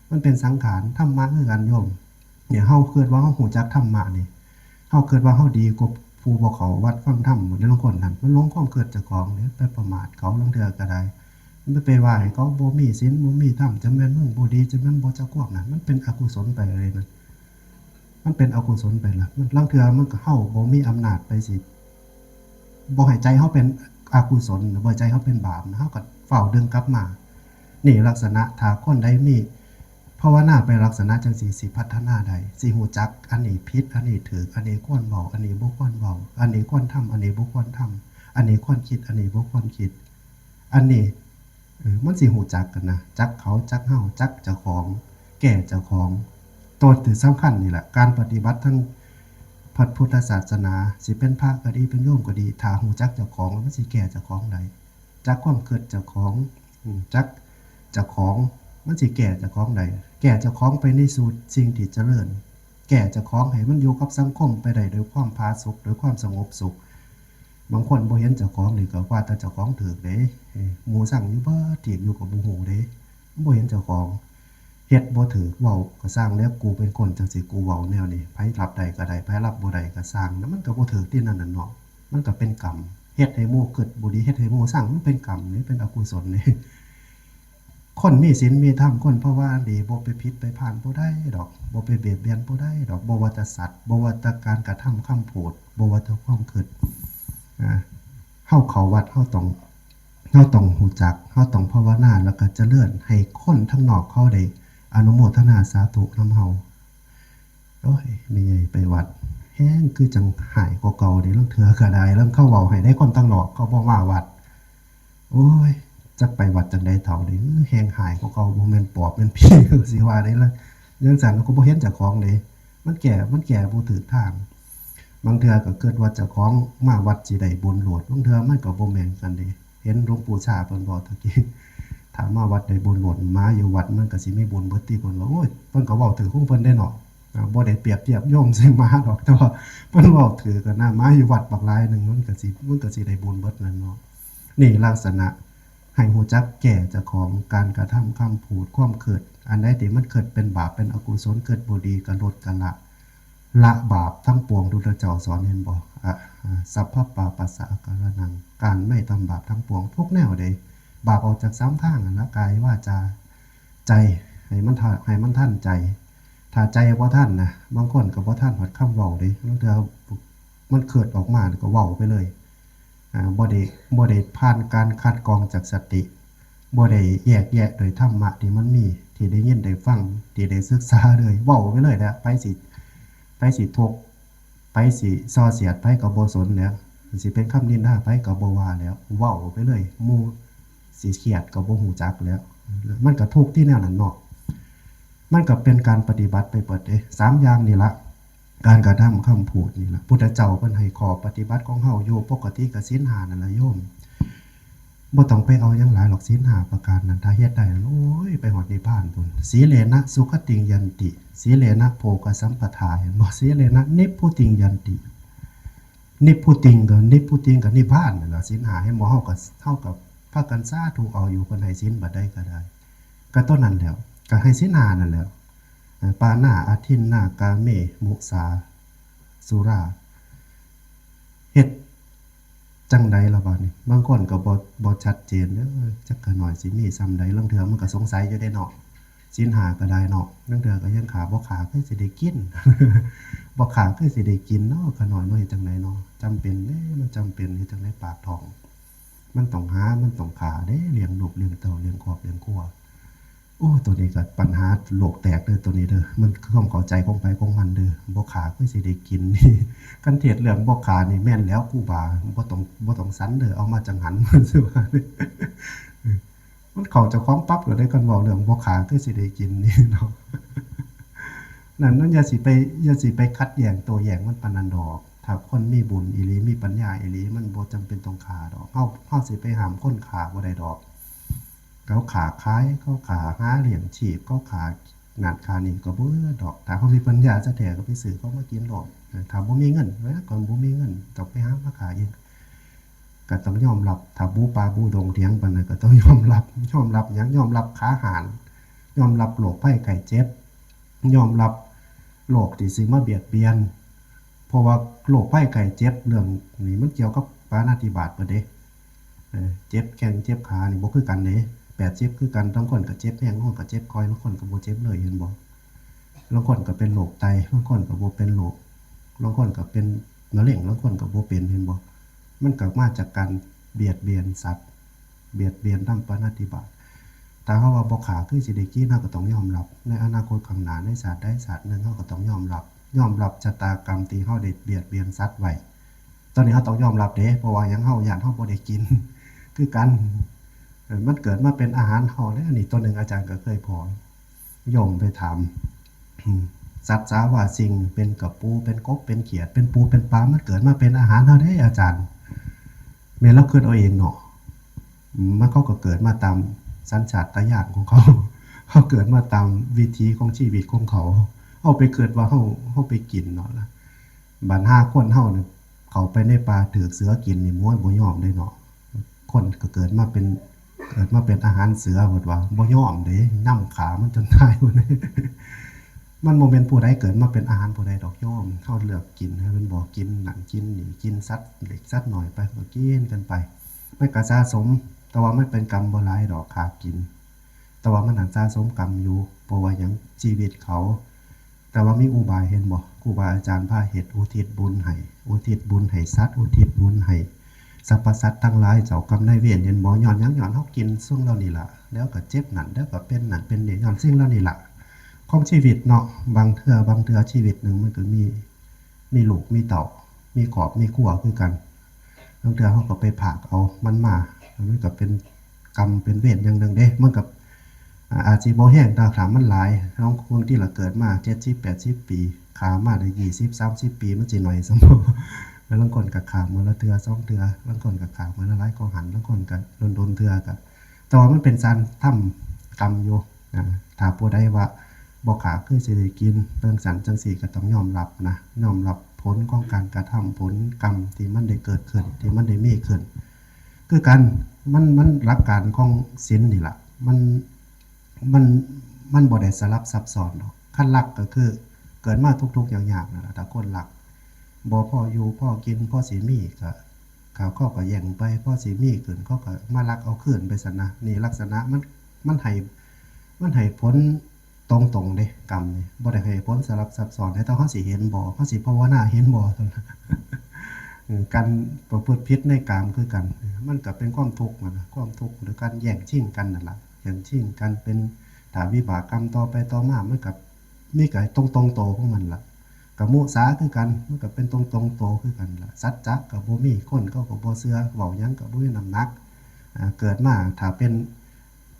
มันเป็นสังขาร ธรรมะคือกันโยม เนี่ย เฮาคิดว่าเฮาฮู้จักธรรมะนี่ เฮาคิดว่าเฮาดีกว่าผู้บ่เข้าวัดฟังธรรม หรือลางคนนั่น มันหลงความคิดเจ้าของเด้ ไปประมาทเขาลางเทื่อก็ได้ มันไปว่าให้เขาบ่มีศีล บ่มีธรรม จะแม่นมึงบ่ดี จะแม่นบ่จักความนั่น มันเป็นอกุศลไปเลยนั่น มันเป็นอกุศลไปละ มันลางเทื่อมันก็ เฮาบ่มีอำนาจไปสิ บ่ให้ใจเฮาเป็นอกุศล บ่ให้ใจเฮาเป็นบาปนะ เฮาก็ฟ้าวดึงกลับมา นี่ลักษณะ ถ้าคนใดมี ภาวนาไปลักษณะจังซี่ สิพัฒนาได้ สิฮู้จักอันนี้ผิด อันนี้ถูก อันนี้ควรเว้า อันนี้บ่ควรเว้า อันนี้ควรทำ อันนี้บ่ควรทำ อันนี้ควรคิด อันนี้บ่ควรคิด อันนี้ เออ มันสิฮู้จักกันนะ จักเขา จักเฮา จักเจ้าของ แก้เจ้าของ ตัวที่สำคัญนี่แหละ การปฏิบัติทั้งพระพุทธศาสนา สิเป็นพระก็ดี เป็นโยมก็ดี ถ้าฮู้จักเจ้าของ มันสิแก้เจ้าของได้ จักความคิดเจ้าของ อืม จักเจ้าของ มันสิแก้เจ้าของได้ แก้เจ้าของไปในสู่สิ่งที่เจริญ แก้เจ้าของให้มันอยู่กับสังคมไปได้โดยความผาสุก โดยความสงบสุข บางคนบ่เห็นเจ้าของนี่ก็ว่าแต่เจ้าของถูกเด้ เอ้ย หมู่ซังอยู่เบิดทีบอยู่ก็บ่ฮู้เด้ บ่เห็นเจ้าของ เฮ็ดบ่ถูก เว้าก็ซ่างแล้ว กูเป็นคนจังซี่ กูเว้าแนวนี้ ไผรับได้ก็ได้ ไผรับบ่ได้ก็ซ่าง แล้วมันก็บ่ถูกที่นั่นน่ะเนาะ มันก็เป็นกรรม เฮ็ดให้หมู่คิดบ่ดี เฮ็ดให้หมู่ซัง มันเป็นกรรมนี่ เป็นอกุศลนี่ คนมีศีลมีธรรม คนภาวนาดี บ่ไปผิดไปพลาดผู้ใดดอก บ่ไปเบียดเบียนผู้ใดดอก บ่ว่าแต่สัตว์ บ่ว่าแต่การกระทำคำพูด บ่ว่าแต่ความคิด อ่า เฮาเข้าวัด เฮาต้อง เฮาต้องฮู้จัก เฮาต้องภาวนา แล้วก็เจริญให้คนทางนอกเขาได้อนุโมทนาสาธุนำเฮา โอ้ย แม่ใหญ่ไปวัด แฮงคือจังหายกว่าเก่าเด้ ลางเทื่อก็ได้ ลางเขาเว้าให้ได้คนทางนอกเขาบ่มาวัด โอ้ย จักไปวัดจังใดเฒ่าเด้ แฮงหายกว่าเก่า บ่แม่นปอบแม่นผี สิว่าได้ละ จังซั่นก็บ่เห็นเจ้าของเด้ มันแก้ มันแก้บ่ถูกทาง บางเทื่อก็คิดว่าเจ้าของมาวัดสิได้บุญโลด บางเทื่อมันก็บ่แม่นกันเด้ เห็นหลวงปู่ชาเพิ่นบอกตะกี้ ถ้ามาวัดได้บุญโลด หมาอยู่วัดมันก็สิมีบุญเบิดติ เพิ่นว่า โอ้ย เพิ่นก็เว้าถูกของเพิ่นเด้เนาะ อ่า บ่ได้เปรียบเทียบโยมใส่หมาดอก แต่ว่าเพิ่นเว้าถูกกันนะ หมาอยู่วัดบักหลายหนึ่ง มันก็สิ มันก็สิได้บุญเบิดนั่นเนาะ นี่ลักษณะ ให้ฮู้จักแก้เจ้าของ การกระทำคำพูด ความคิด อันใดที่มันคิดเป็นบาปเป็นอกุศล คิดบ่ดีก็ลดก็ละ ละบาปทั้งปวง พุทธเจ้าสอน เห็นบ่ อะ อะ สัพพปาปัสสะอาการะนัง การไม่ทำบาปทั้งปวง ทุกแนวเด้ บาปออกจากสามทางนั่นละ กายวาจา ใจ ให้มันทัน ให้มันทันใจ ถ้าใจบ่ทันนะ บางคนก็บ่ทันฮอดคำเว้าเด้ ลางเทื่อมันคิดออกมาแล้วก็เว้าไปเลย อ่า บ่ได้ บ่ได้ผ่านการคัดกรองจากสติ บ่ได้แยกแยะโดยธรรมะที่มันมี ที่ได้ยินได้ฟัง ที่ได้ศึกษาเลย เว้าไปเลยแหละ ไผสิ ไผสิถก ไผสิส่อเสียด ไผก็บ่สนแล้ว สิเป็นคำนินทา ไผก็บ่ว่าแล้ว เว้าไปเลย หมู่สิเครียดก็บ่ฮู้จักแล้ว มันก็ทุกข์ที่แนวนั้นเนาะ มันก็เป็นการปฏิบัติไปเบิดเด้ สามอย่างนี่ละ การกระทำคำพูดนี่ละ พุทธเจ้าเพิ่นให้ข้อปฏิบัติของเฮาอยู่ ปกติก็ศีลห้านั่นละโยม บ่ต้องไปเอาหยังหลายหรอก ศีลห้าประการนั้น ถ้าเฮ็ดได้ โอ้ย ไปฮอดนิพพานพุ้น สีเลนะสุขติงยันติ สีเลนะโภคสัมปทา เห็นบ่ สีเลนะนิพพุติงยันติ นิพพุติงก็ นิพพุติงก็นิพพานนั่นล่ะ ศีลห้า เห็นบ่ เฮาก็ เฮาก็พากันสาธุเอาอยู่ เพิ่นให้ศีลบัดใดก็ได้ ก็ต้นนั้นแหล้ว ก็ให้ศีลห้านั่นแหล้ว เอ่อ ปาณาอาทินนากาเม มุสา สุรา เฮ็ดจั่งใดล่ะบาดนี้ บางคนก็บ่ บ่ชัดเจนเด้อ จักข้าน้อยสิมีส่ำใด ลางเทื่อมันก็สงสัยอยู่เด้เนาะ ศีลห้าก็ได้เนาะ ลางเทื่อก็ยังฆ่า บ่ฆ่าคือสิได้กิน บ่ฆ่าคือสิได้กินเนาะ ข้าน้อยเนาะ เฮ็ดจั่งใดเนาะ จำเป็นเด้ มันจำเป็น เฮ็ดจั่งใดปากท้อง มันต้องหา มันต้องฆ่าเด้ เลี้ยงลูกเลี้ยงเต้า เลี้ยงครอบเลี้ยงครัว โอ้ ตัวนี้ก็ปัญหาโลกแตกเด้อ ตัวนี้เด้อ มันความเข้าใจของไผของมันเด้อ บ่ฆ่าคือสิได้กินนี่ คันเทศน์เรื่องบ่ฆ่านี่แม่นแล้วครูบา บ่ต้อง บ่ต้องสันเด้อ เอามาจั่งหัน มันสิว่า มันเข้าเจ้าของปั๊บโลดเด้ คันเว้าเรื่องบ่ฆ่าคือสิได้กินนี่เนาะ นั่น นั่นอย่าสิไป อย่าสิไปขัดแย้งโต้แย้งมันปานนั้นดอก ถ้าคนมีบุญอีหลี มีปัญญาอีหลี มันบ่จำเป็นต้องฆ่าดอก เฮา เฮาสิไปห้ามคนฆ่าบ่ได้ดอก เขาฆ่าขาย เขาฆ่าหาเลี้ยงชีพ เขาฆ่านั่นฆ่านี่ก็บ่เอือดอก ถ้าเฮามีปัญญาแท้ๆ ก็ไปซื้อเขามากินโลด ถ้าบ่มีเงิน เวลาก่อนบ่มีเงิน ต้องไปหามาฆ่าเอง ก็ต้องยอมรับ ถ้าบูป่าบูดงเถียงปานนั้นก็ต้องยอมรับ ยอมรับหยัง ยอมรับขาหาน ยอมรับโรคภัยไข้เจ็บ ยอมรับโรคที่สิมาเบียดเบียน เพราะว่าโรคภัยไข้เจ็บเรื่องนี้มันเกี่ยวกับปาณาติบาตเบิดเด้ เออ เจ็บแข้งเจ็บขานี่บ่คือกันเด้ แปดสิบคือกัน ลางคนก็เจ็บแฮง ลางคนก็เจ็บค่อย ลางคนก็บ่เจ็บเลย เห็นบ่ ลางคนก็เป็นโรคไต ลางคนก็บ่เป็นโรค ลางคนก็เป็นมะเร็ง ลางคนก็บ่เป็น เห็นบ่ มันก็มาจากการเบียดเบียนสัตว์ เบียดเบียนนำปาณาติบาต ถ้าเฮาว่าบ่ฆ่าคือสิได้กิน เฮาก็ต้องยอมรับ ในอนาคตข้างหน้า ในชาติใดชาติหนึ่ง เฮาก็ต้องยอมรับ ยอมรับชะตากรรมที่เฮาได้เบียดเบียนสัตว์ไว้ ตอนนี้เฮาต้องยอมรับเด้ เพราะว่าหยัง เฮาย้านเฮาบ่ได้กิน คือกัน เออ มันเกิดมาเป็นอาหารเฮาแล้ว อันนี้ตัวหนึ่งอาจารย์ก็เคยพ้อ โยมไปถาม อืม สัตว์สาว่าสิ่ง เป็นกะปู เป็นกบ เป็นเขียด เป็นปู เป็นปลา มันเกิดมาเป็นอาหารเฮาเด้อาจารย์ แม่นลาวคิดเอาเองเนาะ อืม มันเขาก็เกิดมาตามสัญชาตญาณของเขา เขาเกิดมาตามวิถีของชีวิตของเขา เฮาไปคิดว่าเฮา เฮาไปกินเนาะ บัดห่าคนเฮานี่ เข้าไปในป่าถืกเสือกินนี่ โอ้ย บ่ยอมเด้เนาะ คนก็เกิดมาเป็น เกิดมาเป็นอาหารเสือ เพิ่นว่า บ่ยอมเด้ นำฆ่ามันจนตาย พุ้น มันบ่แม่นผู้ใดเกิดมาเป็นอาหารผู้ใดดอกโยม เฮาเลือกกิน ให้มันบอกกินนั่นกินนี่ กินสัตว์เล็กสัตว์น้อยไป ก็กินกันไป มันก็สะสม แต่ว่ามันเป็นกรรมบ่หลายดอก ฆ่ากิน แต่ว่ามันหั้นสะสมกรรมอยู่ เพราะว่าหยัง ชีวิตเขา แต่ว่ามีอุบาย เห็นบ่ ครูบาอาจารย์พาเฮ็ด อุทิศบุญให้ อุทิศบุญให้สัตว์ อุทิศบุญให้สรรพสัตว์ทั้งหลาย เจ้ากรรมนายเวร เห็นบ่ ย้อนหยัง ย้อนเฮากินสิ่งเหล่านี้ล่ะ แล้วก็เจ็บนั่น แล้วก็เป็นนั่นเป็นนี่ ย้อนสิ่งเหล่านี้ล่ะ ของชีวิตเนาะ บางเทื่อ บางเทื่อชีวิตหนึ่งมันก็มี มีลูกมีเต้า มีครอบมีครัวคือกัน ลางเทื่อเฮาก็ไปพรากเอามันมา มันก็เป็นกรรมเป็นเวรอย่างหนึ่งเด้ มันก็ อ่า อาจสิบ่แฮง แต่ถ้ามันหลาย ลางคนที่ละเกิดมาเจ็ดสิบแปดสิบปี ฆ่ามาได้ยี่สิบสามสิบปี มันสิน้อยส่ำบ่ แล้วลางคนก็ฆ่ามื้อละเทื่อสองเทื่อ ลางคนก็ฆ่ามื้อละหลายกว่าหั้น ลางคนก็โดนๆเทื่อ ก็ แต่ว่ามันเป็นการทำกรรมอยู่ อ่า ถ้าผู้ใดว่าบ่ฆ่าคือสิได้กิน จั่งซั้นจั่งซี้ ก็ต้องยอมรับนะ ยอมรับผลของการกระทำ ผลกรรมที่มันได้เกิดขึ้น ที่มันได้มีขึ้น คือกัน มัน มันหลักการของศีลนี่ล่ะ มัน มัน มันบ่ได้สลับซับซ้อนดอก คันรักก็คือเกิดมาทุกข์ๆ ยากๆ นั่นล่ะ ถ้าคนรัก บ่พออยู่พอกิน พอสิมีก็ เขา เขาก็แย่งไป พอสิมีขึ้น เขาก็มาลักเอาคืนไปซั้นนะ นี่ลักษณะมัน มันให้ มันให้ผลตรงๆ เด้ กรรมนี่ บ่ได้ให้ผลสลับซับซ้อน แต่เฮาสิเห็นบ่ เฮาสิภาวนาเห็นบ่ เท่านั้น เออ การประพฤติผิดในกามคือกัน มันก็เป็นความทุกข์นั่นนะ ความทุกข์หรือการแย่งชิงกันนั่นล่ะ แย่งชิงกันเป็น ถ้าวิบากกรรมต่อไปต่อมา มันก็มีก็ตรงๆ โตของมันล่ะ กะมุสาคือกัน มันก็เป็นตรงๆ โตคือกันล่ะ สัจจะก็บ่มี คนเขาก็บ่เชื่อ เว้าหยังก็บ่มีน้ำหนัก อ่า เกิดมาถ้าเป็น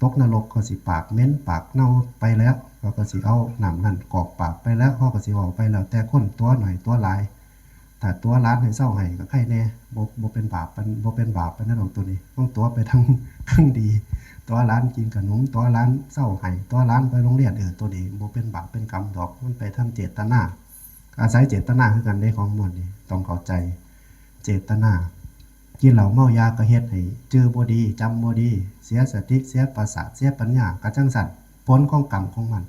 ตกนรกเขาสิปากเหม็นปากเน่าไปแล้ว เขาก็สิเอาน้ำนั่นกรอกปากไปแล้ว เขาก็สิเว้าไปแล้วแต่คน ตั๋วหน่อยตั๋วหลาย ถ้าตั๋วหลานให้เซาให้ก็ไคแหน่ บ่ บ่เป็นบาปปาน บ่เป็นบาปปานนั้นดอกตั๋วนี้ ต้องตั๋วไปทาง ทางดี ตั๋วหลานกินขนม ตั๋วหลานเซาให้ ตั๋วหลานไปโรงเรียน เออ ตั๋วนี้บ่เป็นบาปเป็นกรรมดอก มันไปทางเจตนา อาศัยเจตนาคือกันเด้ ของมวลนี่ต้องเข้าใจ เจตนา กินเหล้าเมายาก็เฮ็ดให้จื่อบ่ดี จำบ่ดี เสียสติ เสียประสาท เสียปัญญา ก็จั่งซั้น ผลของกรรมของมัน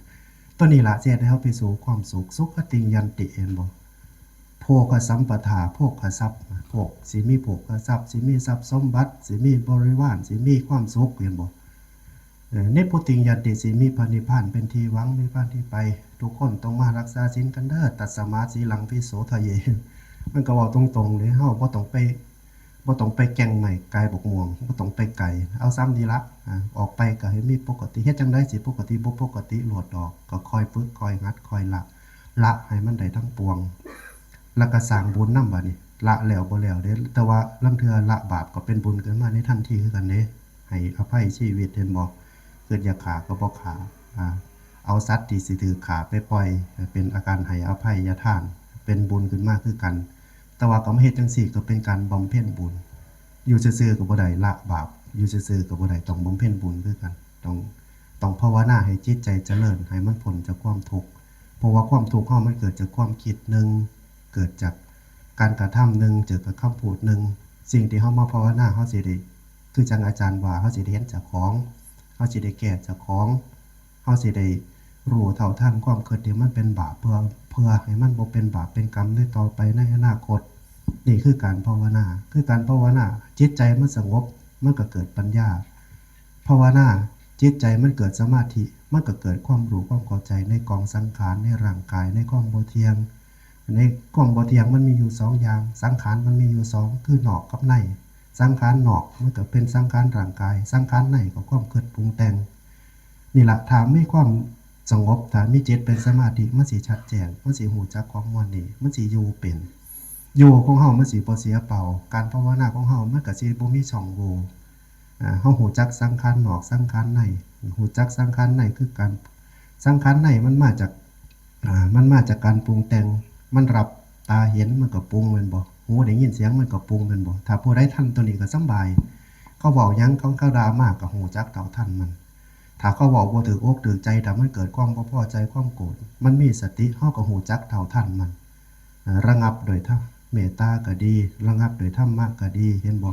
ตัวนี้ล่ะสิเฮ็ดให้เฮาไปสู่ความสุข สุขติงยันติ เห็นบ่ โภคสัมปทา โภคทรัพย์ โภค สิมีโภคทรัพย์ สิมีทรัพย์สมบัติ สิมีบริวาร สิมีความสุข เห็นบ่ เอ่อ นิพพุติงยันติ สิมีพระนิพพานเป็นที่หวัง มีพระนิพพานที่ไป ทุกคนต้องมารักษาศีลกันเด้อ ตัสมาสีลังวิโสทะเย มันก็เว้าตรงๆ เลย เฮาบ่ต้องไป บ่ต้องไปแก่งไม้กายบักม่วง บ่ต้องไปไกล เอาส่ำนี้ละ อ่า ออกไปก็ให้มีปกติ เฮ็ดจั่งใดสิปกติ บ่ปกติโลดดอก ก็ค่อยฝึก ค่อยหัด ค่อยละ ละให้มันได้ทั้งปวง แล้วก็สร้างบุญนำบัดนี้ ละแล้วบ่แล้วเด้ แต่ว่าลางเทื่อละบาปก็เป็นบุญขึ้นมาในทันทีคือกันเด้ ให้อภัยชีวิต เห็นบ่ คิดอยากฆ่าก็บ่ฆ่า อ่า เอาสัตว์ที่สิถูกฆ่าไปปล่อย เป็นอาการให้อภัยทาน เป็นบุญขึ้นมาคือกัน แต่ว่าก็มาเฮ็ดจั่งซี้ก็เป็นการบำเพ็ญบุญ อยู่ซื่อๆก็บ่ได้ละบาป อยู่ซื่อๆก็บ่ได้ ต้องบำเพ็ญบุญคือกัน ต้อง ต้องภาวนาให้จิตใจเจริญ ให้มันพ้นจากความทุกข์ เพราะว่าความทุกข์เฮามันเกิดจากความคิดหนึ่ง เกิดจากการกระทำหนึ่ง เกิดจากคำพูดหนึ่ง สิ่งที่เฮามาภาวนา เฮาสิได้ คือจั่งอาจารย์ว่า เฮาสิได้เห็นเจ้าของ เฮาสิได้แก้เจ้าของ เฮาสิได้รู้เท่าทันความคิดที่มันเป็นบาป เพื่อ เพื่อให้มันบ่เป็นบาปเป็นกรรมในต่อไปในอนาคต นี่คือการภาวนา คือการภาวนา จิตใจมันสงบ มันก็เกิดปัญญา ภาวนา จิตใจมันเกิดสมาธิ มันก็เกิดความรู้ความเข้าใจในกองสังขาร ในร่างกาย ในความบ่เที่ยง ในความบ่เที่ยงมันมีอยู่สองอย่าง สังขารมันมีอยู่สอง คือนอกกับใน สังขารนอกมันก็เป็นสังขารร่างกาย สังขารในก็ความคิดปรุงแต่ง นี่ล่ะ ถ้ามีความสงบ ถ้ามีจิตเป็นสมาธิ มันสิชัดแจ้ง มันสิรู้จักของมวลนี้ มันสิอยู่เป็น อยู่ของเฮามันสิบ่เสียเปล่า การภาวนาของเฮามันก็สิบ่มีช่องโหว่ อ่า เฮารู้จักสังขารนอก สังขารใน รู้จักสังขารในคือการ สังขารในมันมาจาก อ่า มันมาจากการปรุงแต่ง มันรับตาเห็นมันก็ปรุงแม่นบ่ หูได้ยินเสียงมันก็ปรุงแม่นบ่ ถ้าผู้ใดทันตัวนี้ก็สำบาย เขาเว้าหยัง เขา เขาด่ามาก็รู้จักเท่าทันมัน ถ้าเขาเว้าบ่ถูกอกถูกใจ ถ้ามันเกิดความบ่พอใจ ความโกรธ มันมีสติ เฮาก็รู้จักเท่าทันมัน เอ่อ ระงับโดยธรรม เมตตาก็ดี ระงับโดยธรรมะก็ดี เห็นบ่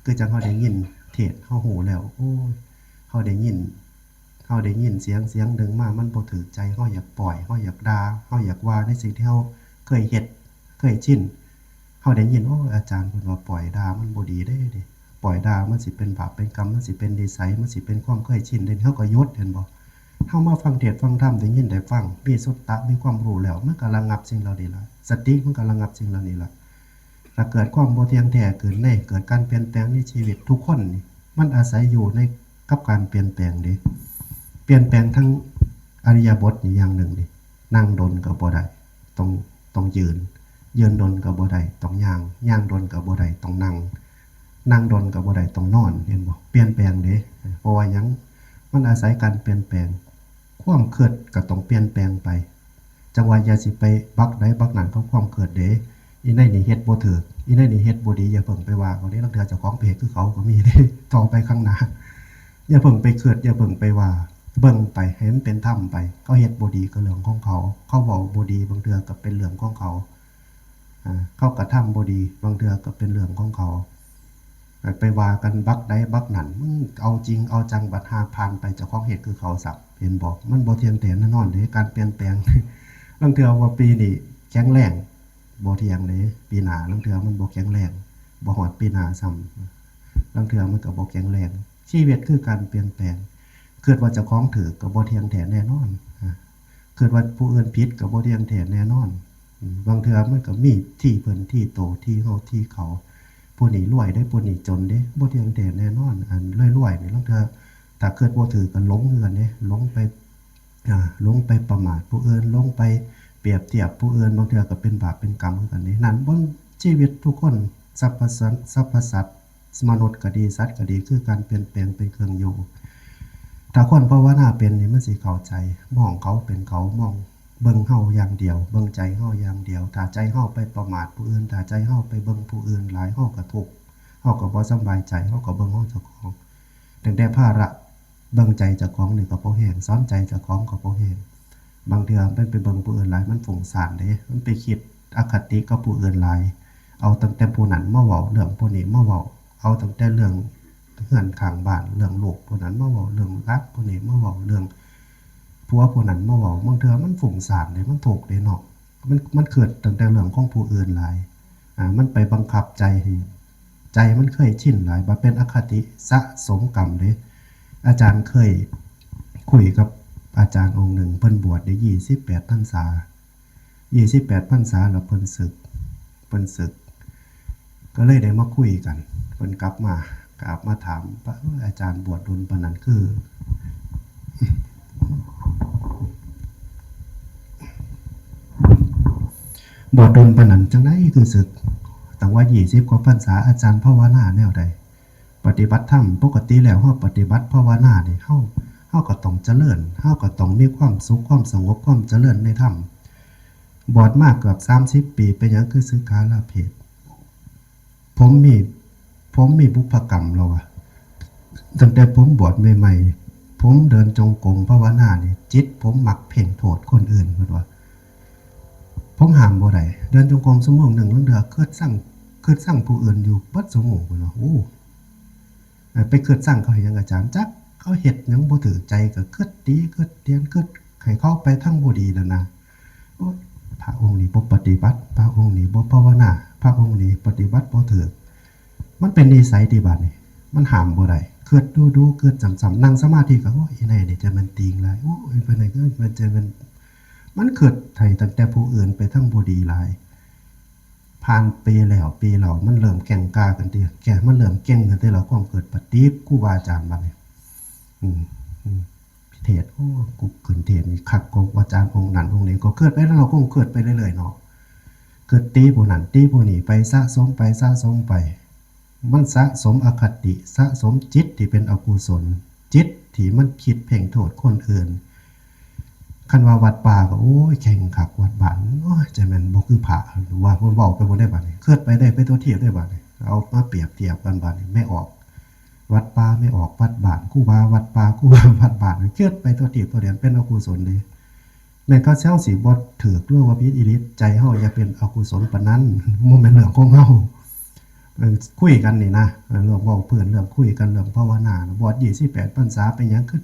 คือจั่งเฮาได้ยินเทศน์ เฮารู้แล้ว โอ้ย เฮาได้ยิน เฮาได้ยินเสียงเสียงหนึ่งมา มันบ่ถูกใจ เฮาอยากปล่อย เฮาอยากด่า เฮาอยากว่าในสิ่งที่เฮาเคยเฮ็ด เคยชิน เฮาได้ยิน โอ้ย อาจารย์เพิ่นว่าปล่อยด่ามันบ่ดีเด้ เด้ ปล่อยด่ามันสิเป็นบาปเป็นกรรม มันสิเป็นนิสัย มันสิเป็นความเคยชินเด้ เฮาก็หยุด เห็นบ่ เฮามาฟังเทศน์ฟังธรรม ได้ยินได้ฟัง มีสุตตะ มีความรู้แล้ว มันก็ระงับสิ่งเหล่านี้ละ สติมันก็ระงับสิ่งเหล่านี้ละ ถ้าเกิดความบ่เที่ยงแท้ขึ้นใน เกิดการเปลี่ยนแปลงในชีวิต ทุกคนนี่ มันอาศัยอยู่ใน กับการเปลี่ยนแปลงเด้ เปลี่ยนแปลงทั้งอิริยาบถนี่อย่างหนึ่งนี่ นั่งดนก็บ่ได้ ต้อง ต้องยืน ยืนดนก็บ่ได้ ต้องย่าง ย่างดนก็บ่ได้ ต้องนั่ง นั่งดนก็บ่ได้ ต้องนอน เห็นบ่ เปลี่ยนแปลงเด้ เพราะว่าหยัง มันอาศัยการเปลี่ยนแปลง ความคิดก็ต้องเปลี่ยนแปลงไป จั่งว่าอย่าสิไปบักใดบักนั้นกับความคิดเด้ อีในนี่เฮ็ดบ่ถูก อีในนี่เฮ็ดบ่ดี อย่าเพิ่งไปว่าเขาเด้ ลางเทื่อเจ้าของไปเฮ็ดคือเขาก็มีเด้ ต่อไปข้างหน้า อย่าเพิ่งไปคิด อย่าเพิ่งไปว่า เบิ่งไปให้มันเป็นธรรมไป เขาเฮ็ดบ่ดีก็เรื่องของเขา เขาเว้าบ่ดีบางเทื่อก็เป็นเรื่องของเขา อ่า เขากระทำบ่ดีบางเทื่อก็เป็นเรื่องของเขา ไปว่ากันบักใดบักนั่น มึงเอาจริงเอาจัง บัดหาผ่านไปเจ้าของเฮ็ดคือเขาซ้ำ เห็นบ่ มันบ่เที่ยงแท้แน่นอนเด้ การเปลี่ยนแปลง ลางเทื่อว่าปีนี้แข็งแรง บ่เที่ยงเด้ ปีหน้าลางเทื่อมันบ่แข็งแรง บ่ฮอดปีหน้าซ้ำ ลางเทื่อมันก็บ่แข็งแรง ชีวิตคือการเปลี่ยนแปลง คิดว่าเจ้าของถูกก็บ่เที่ยงแท้แน่นอน คิดว่าผู้อื่นผิดก็บ่เที่ยงแท้แน่นอน อืม บางเทื่อมันก็มีที่เพิ่นที่โต ที่เฮาที่เขา ผู้นี้รวยเด้ ผู้นี้จนเด้ บ่เที่ยงแท้แน่นอน อันรวยๆนี่ลางเทื่อถ้าคิดบ่ถูกก็หลงคือกันเด้ หลงไป อ่า หลงไปประมาทผู้อื่น หลงไปเปรียบเทียบผู้อื่น บางเทื่อก็เป็นบาปเป็นกรรมคือกันเด้ นั่นบนชีวิตทุกคน สรรพสัตว์ สรรพสัตว์ มนุษย์ก็ดี สัตว์ก็ดี คือการเปลี่ยนแปลงเป็นเครื่องอยู่ ถ้าคนภาวนาเป็นนี่มันสิเข้าใจ มองเขาเป็นเขา มองเบิ่งเฮาอย่างเดียว เบิ่งใจเฮาอย่างเดียว ถ้าใจเฮาไปประมาทผู้อื่น ถ้าใจเฮาไปเบิ่งผู้อื่นหลาย เฮาก็ทุกข์ เฮาก็บ่สำบายใจ เฮาก็เบิ่งเฮาเจ้าของ ตั้งแต่ภาระเบิ่งใจเจ้าของนี่ก็บ่แฮง สอนใจเจ้าของก็บ่แฮง บางเทื่อมันไปเบิ่งผู้อื่นหลาย มันฟุ้งซ่านเด้ มันไปคิดอคติกับผู้อื่นหลาย เอาตั้งแต่ผู้นั้นมาเว้า เรื่องผู้นี้มาเว้า เอาตั้งแต่เรื่องเฮือนข้างบ้าน เรื่องลูกผู้นั้นมาเว้า เรื่องหลานผู้นี้มาเว้า เรื่องผัวผู้นั้นมาเว้า บางเทื่อมันฟุ้งซ่านเด้ มันทุกข์เด้เนาะ มัน มันคิดตั้งแต่เรื่องของผู้อื่นหลาย อ่า มันไปบังคับใจให้ ใจมันเคยชินหลาย บัดเป็นอคติสะสมกรรมเด้ อาจารย์เคยคุยกับอาจารย์องค์หนึ่ง เพิ่นบวชได้ยี่สิบแปดพรรษา ยี่สิบแปดพรรษาแล้วเพิ่นสึก เพิ่นสึก ก็เลยได้มาคุยกัน เพิ่นกลับมา กลับมาถามว่า "เอ้ย อาจารย์บวชโดนปานนั้นคือ บวชโดนปานนั้นจั่งใดคือสึก ตั้งว่ายี่สิบกว่าพรรษา อาจารย์ภาวนาแนวใด ปฏิบัติธรรม ปกติแล้วเฮาปฏิบัติภาวนานี่ เฮา เฮาก็ต้องเจริญ เฮาก็ต้องมีความสุข ความสงบ ความเจริญในธรรม บวชมาเกือบสามสิบปี เป็นหยังคือสึกขาลาเพศ ผมมี ผมมีบุพกรรมแล้ววะ ตั้งแต่ผมบวชใหม่ๆ ผมเดินจงกรมภาวนานี่ จิตผมมักเพ่งโทษคนอื่น" เพิ่นว่า ผมห้ามบ่ได้ เดินจงกรมชั่วโมงหนึ่ง ลางเทื่อคิดซัง คิดซังผู้อื่นอยู่เบิดชั่วโมง เพิ่นว่า "โอ้ ไปคิดซังเขาเฮ็ดหยังอาจารย์ จักเขาเฮ็ดหยังบ่ถูกใจ ก็คิดติ คิดเตียน คิดให้เขาไปทางบ่ดีนั่นนะ โอ้ย พระองค์นี้บ่ปฏิบัติ พระองค์นี้บ่ภาวนา พระองค์นี้ปฏิบัติบ่ถูก" มันเป็นนิสัยที่บาดนี้ มันห้ามบ่ได้ คิดดูๆ คิดซ้ำๆ นั่งสมาธิก็ "โอ้ย อีนายนี่จะแม่นติ่งหลาย โอ้ย ไปไหนก็มันจะแม่น" มันคิดให้ตั้งแต่ผู้อื่นไปทางบ่ดีหลาย ผ่านปีแล้วปีเล่า มันเริ่มแก่งกล้าขึ้นติ แก่ มันเริ่มเก่งขึ้นติ แล้วความคิดปฏิบัติครูบาอาจารย์บาดนี้ อืม อืม เทศน์ โอ้ กูขึ้นเทศน์นี่คักกว่าอาจารย์องค์นั้นองค์นี้ ก็คิดไปแล้ว เราก็คิดไปเรื่อยๆ เนาะ คิดติผู้นั้นติผู้นี้ไป สะสมไป สะสมไป มันสะสมอคติ สะสมจิตที่เป็นอกุศล จิตที่มันคิดเพ่งโทษคนอื่น คันว่าวัดป่าก็ โอ้ย แข่งคัก วัดบ้าน โอ้ย จะแม่นบ่คือพระ ว่าเว้าไปบ่ได้บาดนี้ คิดไปได้ไปทั่วทีปได้บาดนี้ เอามาเปรียบเทียบกันบาดนี้ แม่ออกวัดป่า แม่ออกวัดบ้าน ครูบาวัดป่า ครูบาวัดบ้าน คิดไปทั่วทีปทั่วแดน เป็นอกุศลเด้ แม่นเขาเซาสิบ่ถูกหรือว่าผิดอีหลี ใจเฮาอย่าเป็นอกุศลปานนั้น บ่แม่นเรื่องของเฮา เออ คุยกันนี่นะ เออ เรื่องเว้าพื้น เรื่องคุยกัน เรื่องภาวนานะ บวชยี่สิบแปดพรรษา เป็นหยังคือ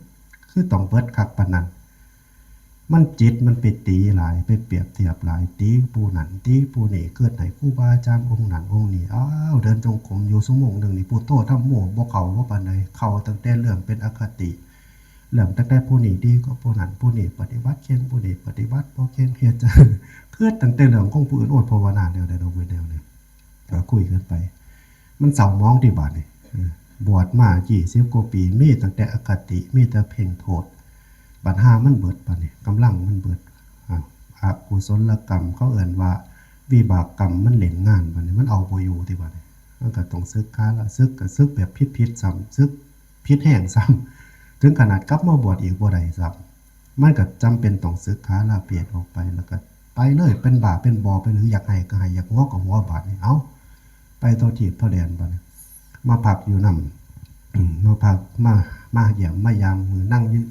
คือต้องเบิดคักปานนั้น มันจิตมันไปตีหลาย ไปเปรียบเทียบหลาย ตีผู้นั้น ตีผู้นี้ คิดให้ครูบาอาจารย์องค์นั้นองค์นี้ อ้าว เดินจงกรมอยู่ชั่วโมงหนึ่งนี่ พุทโธธัมโม บ่เข้าบ่ปานใด เข้าตั้งแต่เริ่มเป็นอคติ เริ่มตั้งแต่ผู้นี้ดีกว่าผู้นั้น ผู้นี้ปฏิบัติเก่ง ผู้นี้ปฏิบัติบ่เก่ง เฮ็ดจั่ง คิดตั้งแต่เรื่องของผู้อื่น โอ้ย ภาวนาแนวใดเนาะ เว้ย แนวนี้ ก็คุยกันไป มันเศร้าหมองติบาดนี้ เออ บวชมายี่สิบกว่าปี มีตั้งแต่อคติ มีแต่เพ่งโทษ บัดหามันเบิดบาดนี้ กำลังมันเบิด อ่า อกุศลกรรม เขาเอิ้นว่าวิบากกรรมมันเล่นงานบาดนี้ มันเอาบ่อยู่ติบาดนี้ มันก็ต้องสึกขาลา สึกก็สึกแบบผิดๆ ซ้ำ สึกผิดแฮงซ้ำ ถึงขนาดกลับมาบวชอีกบ่ได้ซ้ำ มันก็จำเป็นต้องสึกขาลาเพศออกไป แล้วก็ไปเลย เป็นบ้าเป็นบอไปเลย อยากไห้ก็ไห้ อยากหัวก็หัว บาดนี้ เอ้า ไปทั่วทีปทั่วแดนบาดนี้ มาพักอยู่นำ อืม มาพัก มา มาเยี่ยมมายาม มื้อนั่งอยู่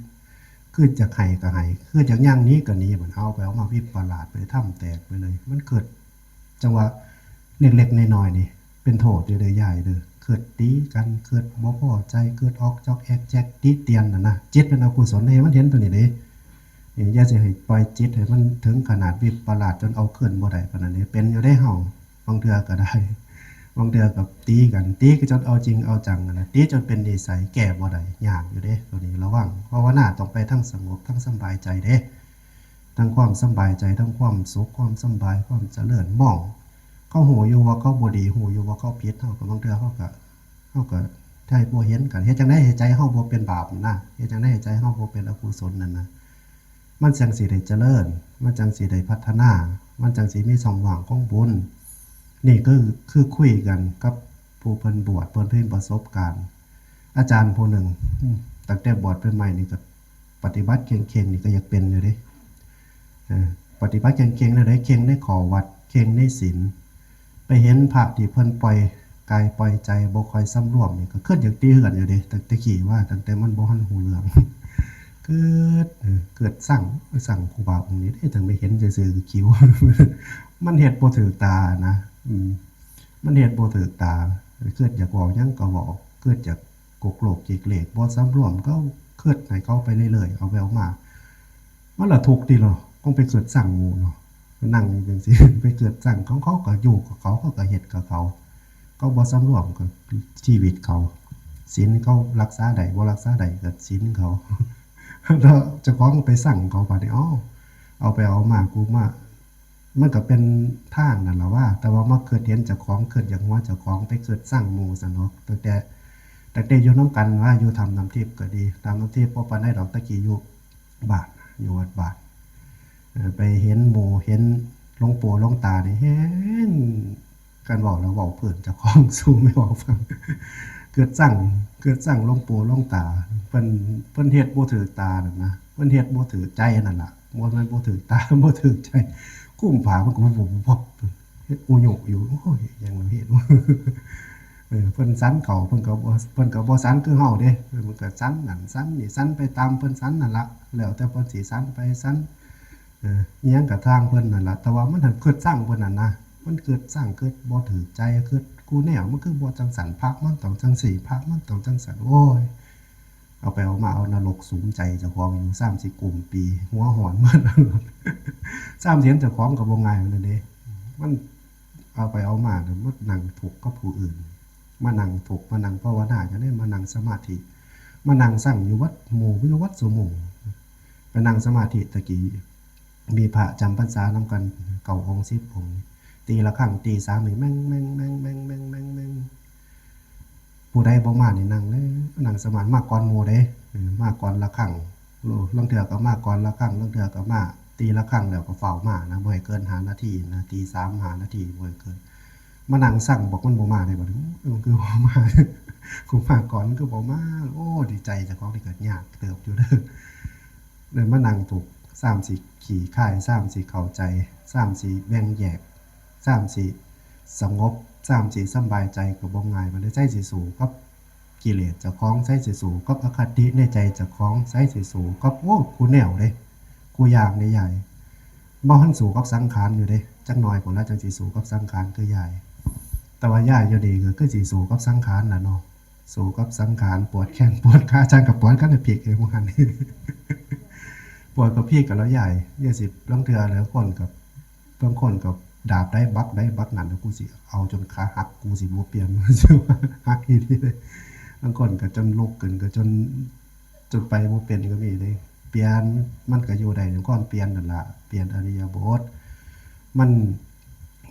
คืออยากไห้ก็ไห้ คืออยากย่างหนีก็หนี บัดเอาไปเอามาวิปลาสไป ธรรมแตกไปเลย มันเกิดจังหวะเล็กๆน้อยๆนี่ เป็นโทษอยู่เด้อยายเด้อ เกิดตีกัน เกิดบ่พอใจ เกิดออกจอกแอกแจกติเตียนน่ะนะ จิตเป็นอกุศล ให้มันเห็นตัวนี้เด้ นี่อย่าสิให้ปล่อยจิตให้มันถึงขนาดวิปลาสจนเอาคืนบ่ได้ปานนั้นเด้ เป็นอยู่เด้เฮา บางเทื่อก็ได้ บางเทื่อก็ตีกัน ตีก็จนเอาจริงเอาจังนั่นแหละ ตีจนเป็นนิสัย แก้บ่ได้ ยากอยู่เด้ ตัวนี้ระวัง ภาวนาต้องไปทางสงบ ทางสำบายใจเด้ ทั้งความสำบายใจ ทั้งความสุข ความสำบาย ความเจริญ มอง เขาฮู้อยู่ว่าเขาบ่ดี ฮู้อยู่ว่าเขาผิด เฮาก็บางเทื่อเฮาก็ เฮาก็ใจบ่เห็นกัน เฮ็ดจั่งใดให้ใจเฮาบ่เป็นบาปนะ เฮ็ดจั่งใดให้ใจเฮาบ่เป็นอกุศลนั่นนะ มันจั่งสิได้เจริญ มันจั่งสิได้พัฒนา มันจั่งสิมีช่องว่างของบุญ นี่คือ คือคุยกันกับผู้เพิ่นบวช เพิ่นมีประสบการณ์ อาจารย์ผู้หนึ่ง อืม ตั้งแต่บวชใหม่ๆนี่ก็ ปฏิบัติเข่งๆนี่ก็อยากเป็นอยู่เด้ เออ ปฏิบัติเข่งๆแนวใด เข่งในข้อวัด เข่งในศีล ไปเห็นพระที่เพิ่นปล่อยกายปล่อยใจ บ่ค่อยสำรวมนี่ก็คิดอยากตีคือกันอยู่เด้ ตั้งแต่กี้ว่า ตั้งแต่มันบ่ทันฮู้เรื่อง คิด เออ คิดซัง ซังครูบาองค์นี้เด้ จั่งไปเห็นซื่อๆก็คิว มันเฮ็ดบ่ถูกตานะ อืม มันเฮ็ดบ่ถูกตา คิดอยากเว้าหยังก็เว้า คิดอยากกกโลกจิกเลก บ่สำรวม ก็คิดให้เขาไปเรื่อยๆ เอาไปเอามา มันละทุกข์ติเนาะ ต้องไปคิดซังหมู่เนาะ นั่งอยู่จั่งซี้ ไปคิดซังของเขา ก็อยู่กับเขา เขาก็เฮ็ดกับเขา เขาบ่สำรวมกับชีวิตเขา ศีลเขารักษาได้บ่รักษาได้ก็ศีลเขา แล้วเจ้าของไปซังเขา บาดนี้ เอ้า เอาไปเอามา กูมา มันก็เป็นทางนั่นล่ะว่า แต่ว่ามาคิดเห็นเจ้าของ คิดอยากหัวเจ้าของ ไปคิดซังหมู่ซั้นดอก ตั้งแต่ ตั้งแต่อยู่นำกันว่า อยู่ถ้ำน้ำทิพย์ก็ดี ถ้ำน้ำทิพย์บ่ปานใดดอก แต่กี้อยู่บ้าน อยู่วัดบ้าน เอ่อ ไปเห็นหมู่ เห็นหลวงปู่หลวงตานี่แฮง คันเว้าแล้วเว้าพื้นเจ้าของ สู้ไม่เว้าฟัง คิดซัง คิดซังหลวงปู่หลวงตา เพิ่น เพิ่นเฮ็ดบ่ถูกตานั่นนะ เพิ่นเฮ็ดบ่ถูกใจนั่นล่ะ บ่แม่นบ่ถูกตา บ่ถูกใจ คุมผ้ามันก็บ่บๆ เฮ็ดอุยุอยู่ โอ้ย หยังเนาะเฮ็ด เออ เพิ่นสันเขา เพิ่นก็บ่ เพิ่นก็บ่สันคือเฮาเด้ เพิ่นก็สันนั่นสันนี่ สันไปตามเพิ่นสันนั่นละ แล้วแต่เพิ่นสิสันไปสัน เออ อิหยังก็ซ่างเพิ่นนั่นละ แต่ว่ามันหั้นคิดซังเพิ่นนั่นนะ มันคิดซัง คิดบ่ถูกใจ คิดกูแนว มันคือบ่จั่งซั้น พระมันต้องจั่งซี้ พระมันต้องจั่งซั้น โอ้ย เอาไปเอามาเอานรกสุมใจเจ้าของอยู่ สามสิบกุมปี หัวหอนหมด สามสิบเจ้าของก็บ่ง่ายนั่นเด้ มันเอาไปเอามาเนี่ย มานั่งทุกข์กับผู้อื่น มานั่งทุกข์ มานั่งภาวนา จั่งใด๋ มานั่งสมาธิ มานั่งซังอยู่วัดหมู่ อยู่วัดซุมื้อ ไปนั่งสมาธิตะกี้ มีพระจำพรรษานำกันเก้าองค์ สิบองค์ ตีระฆังตีสามนี่ แม่ง แม่ง แม่ง แม่ง แม่ง แม่ง แม่ง ผู้ใดบ่มานี่นั่งเลย นั่งสมาธิ มาก่อนหมู่เด้ เออ มาก่อนระฆัง ลางเทื่อก็มาก่อนระฆัง ลางเทื่อก็มาตีระฆังแล้วก็ฟ้าวมานะ บ่ให้เกินห้านาทีนะ ตีสาม ห้านาที บ่ให้เกิน มานั่งซังบอกมันบ่มาเด้ บัดนี้ โอ้ย มันคือบ่มา กูมาก่อน มันคือบ่มา โอ้ ดีใจเจ้าของนี่ก็ยากเติบอยู่เด้อ เด้อ มานั่งทุกข์ ซ้ำสิขี้คาย ซ้ำสิเข้าใจ ซ้ำสิแบ่งแยก ซ้ำสิสงบ ซ้ำสิสำบายใจก็บ่ง่าย มันได้ ไสสิสู้กับกิเลสเจ้าของ ไสสิสู้กับอคติในใจเจ้าของ ไสสิสู้กับ โอ้ คู่แนวเด้ คู่อย่างเด้ยาย บ่ทันสู้กับสังขารอยู่เด้ จักหน่อยพุ้นละจั่งสิสู้กับสังขารคือยาย แต่ว่ายายอยู่นี่ก็คือสิสู้กับสังขารล่ะเนาะ สู้กับสังขาร ปวดแข้งปวดขา จั่งก็ปวดกันน่ะ พลิกเลยหมู่หั่น ปวดก็พลิกกันแล้วยาย ยายสิ ลางเทื่อแล้วคนก็ บางคนก็ดาบใดบักใดบักนั่น แล้วกูสิเอาจนขาหัก กูสิบ่เปลี่ยน หักอีหลีเด้ บางคนก็จนลุกขึ้นก็จน จนไปบ่เป็นก็มีเด้ เปลี่ยน มันก็อยู่ได้ด้วยความเปลี่ยนนั่นล่ะ เปลี่ยนอิริยาบถ มัน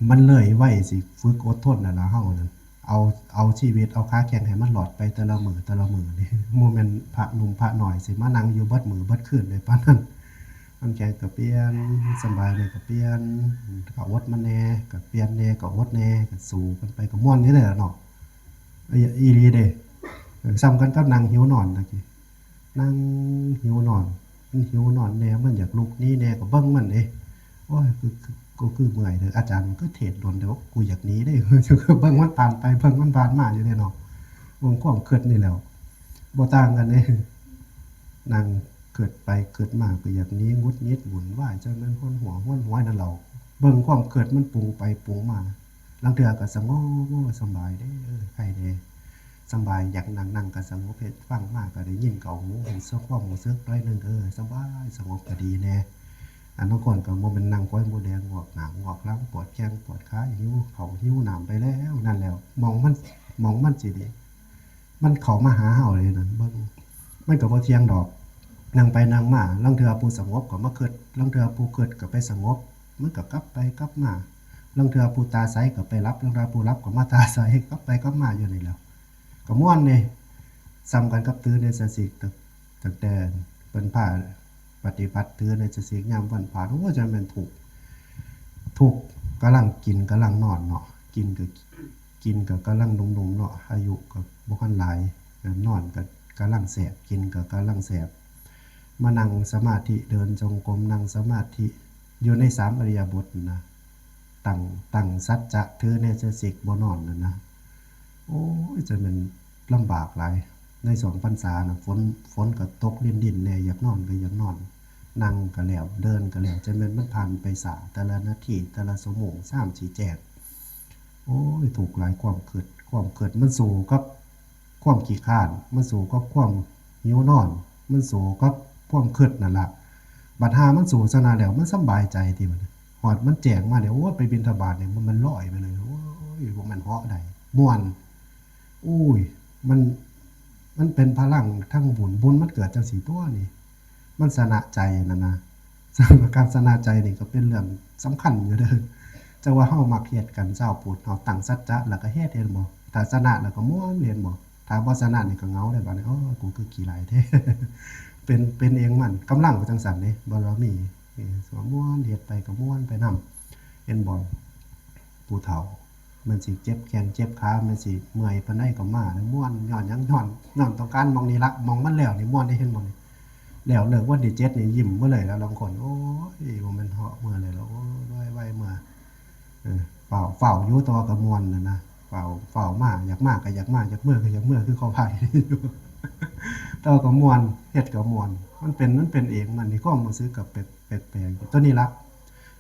มันเลยวัยสิฝึกอดทนนั่นล่ะ เฮานั่น เอา เอาชีวิต เอาขาแข้งให้มันรอดไปแต่ละมื้อ แต่ละมื้อนี่ บ่แม่นพระหนุ่มพระน้อยสิมานั่งอยู่เบิดมื้อเบิดคืนได้ปานนั้น มันแข้งก็เปลี่ยน มันสำบายนี่ก็เปลี่ยน ก็อดมันแหน่ ก็เปลี่ยนแหน่ ก็อดแหน่ ก็สู้กันไป ก็ม่วนอยู่เด้ล่ะเนาะ อี อีหลีเด้ เออ ส่ำกันกับนั่งหิวนอนตะกี้ นั่งหิวนอน มันหิวนอนแหน่ มันอยากลุกหนีแหน่ ก็เบิ่งมันเด้ โอ้ย คือ คือ กูคือเมื่อยเด้อ อาจารย์มันคือเทศน์โดนเด้อ กูอยากหนีเด้ เบิ่งมันผ่านไป เบิ่งมันผ่านมาอยู่เด้เนาะ เบิ่งความคิดนี่แหล้ว บ่ต่างกันเด้ นั่งคิดไปคิดมาก็อยากหนี หงุดหงิด วุ่นวาย จั่งนั้น หวนหัว หวนหวยนั่นแหล้ว เบิ่งความคิดมันปรุงไปปรุงมา ลางเทื่อก็สงบ โอ้ สำบายเด้ เออ ไคเด้ สำบาย อยากนั่ง นั่งก็สงบ เฮ็ดฟังมาก็ได้ยินเข้าหู รู้สึกความรู้สึกหน่อยหนึ่ง เออ สบาย สงบก็ดีแน่ อันบางคนก็บ่แม่นนั่งคอยมดแดง งอกหน้างอกหลัง ปวดแข้งปวดขา หิวข้าวหิวน้ำไปแล้ว นั่นแล้ว หม่องมัน หม่องมันสิดี มันเข้ามาหาเฮาเลยนั่น เบิ่ง มันก็บ่เที่ยงดอก นั่งไปนั่งมา ลางเทื่อผู้สงบก็มาคิด ลางเทื่อผู้คิดก็ไปสงบ มันก็กลับไปกลับมา ลางเทื่อผู้ตาใสก็ไปหลับ ลางเทื่อผู้หลับก็มาตาใส กลับไปกลับมาอยู่นี่แหล้ว ก็ม่วนเด้ ส่ำกันกับถือไนจสิก ตั้ง ตั้งแต่เพิ่นพาปฏิบัติถือไนจสิกยามวันพระ โอ้ จั่งแม่นทุกข์ ทุกข์ กำลังกินกำลังนอนเนาะ กินก็ กินก็กำลังหนุ่มๆเนาะ อายุก็บ่ทันหลาย นอนก็กำลังแสบ กินก็กำลังแสบ มานั่งสมาธิ เดินจงกรม นั่งสมาธิ อยู่ในสามอิริยาบถนั่นนะ ตั้ง ตั้งสัจจะถือไนจสิกบ่นอนนั่นนะ โอ้ย จั่งแม่นลำบากหลาย ในช่วงพรรษาน่ะ ฝน ฝนก็ตกรินๆแหน่ อยากนอนก็อยากนอน นั่งก็แล้ว เดินก็แล้ว จั่งแม่นมันผ่านไปช้า แต่ละนาที แต่ละชั่วโมง ซามสิแจ้ง โอ้ย ทุกข์หลาย ความคิด ความคิดมันสู้กับความขี้คร้าน มันสู้กับความหิวนอน มันสู้กับความคิดนั่นล่ะ บัดห่ามันสู้ชนะแล้ว มันสำบายใจติบัดนี้ ฮอดมันแจ้งมาเนี่ย โอ้ย ไปบิณฑบาตเนี่ย มัน มันลอยไปเลย โอ้ย บ่แม่นเหาะได้ ม่วน โอ้ย มัน มันเป็นพลังทางบุญ บุญมันเกิดจั่งซี้ตั๊วนี่ มันชนะใจนั่นนะ การชนะใจนี่ก็เป็นเรื่องสำคัญอยู่เด้อ จั่งว่าเฮามักเฮ็ดกัน ชาวพุทธเฮาตั้งสัจจะแล้วก็เฮ็ด เห็นบ่ ถ้าชนะแล้วก็ม่วน เห็นบ่ ถ้าบ่ชนะนี่ก็เหงาเด้บัดนี้ โอ้ กูคือขี้ร้ายแท้ เป็น เป็นเองมัน กำลังก็จั่งซั้นเด้ บารมี เออ สวดมนต์ เฮ็ดไปก็ม่วนไปนำ เห็นบ่ ผู้เฒ่า มันสิเจ็บแข้งเจ็บขา มันสิเมื่อยปานใดก็มา ม่วน ย้อนหยัง ย้อน ย้อนต้องการหม่องนี้ละ หม่องมันแล้วนี่ม่วนได้ เห็นบ่นี่ แล้วเลิกวันที่เจ็ดนี่ยิ้มเบิดเลย แล้วลางคน โอ้ย บ่แม่นเหาะเมื่อเลยละ โอ้ย ไวๆเมื่อ เออ ฟ้าว ฟ้าวอยู่ แต่ว่าก็ม่วนน่ะนะ ฟ้าว ฟ้าวมา อยากมาก็อยากมา อยากเมือก็อยากเมือ คือเขาพาอยู่ แต่ว่าก็ม่วน เฮ็ดก็ม่วน มันเป็น มันเป็นเองมันนี่ ความรู้สึกก็แปลก แปลกๆอยู่ ตัวนี้ละ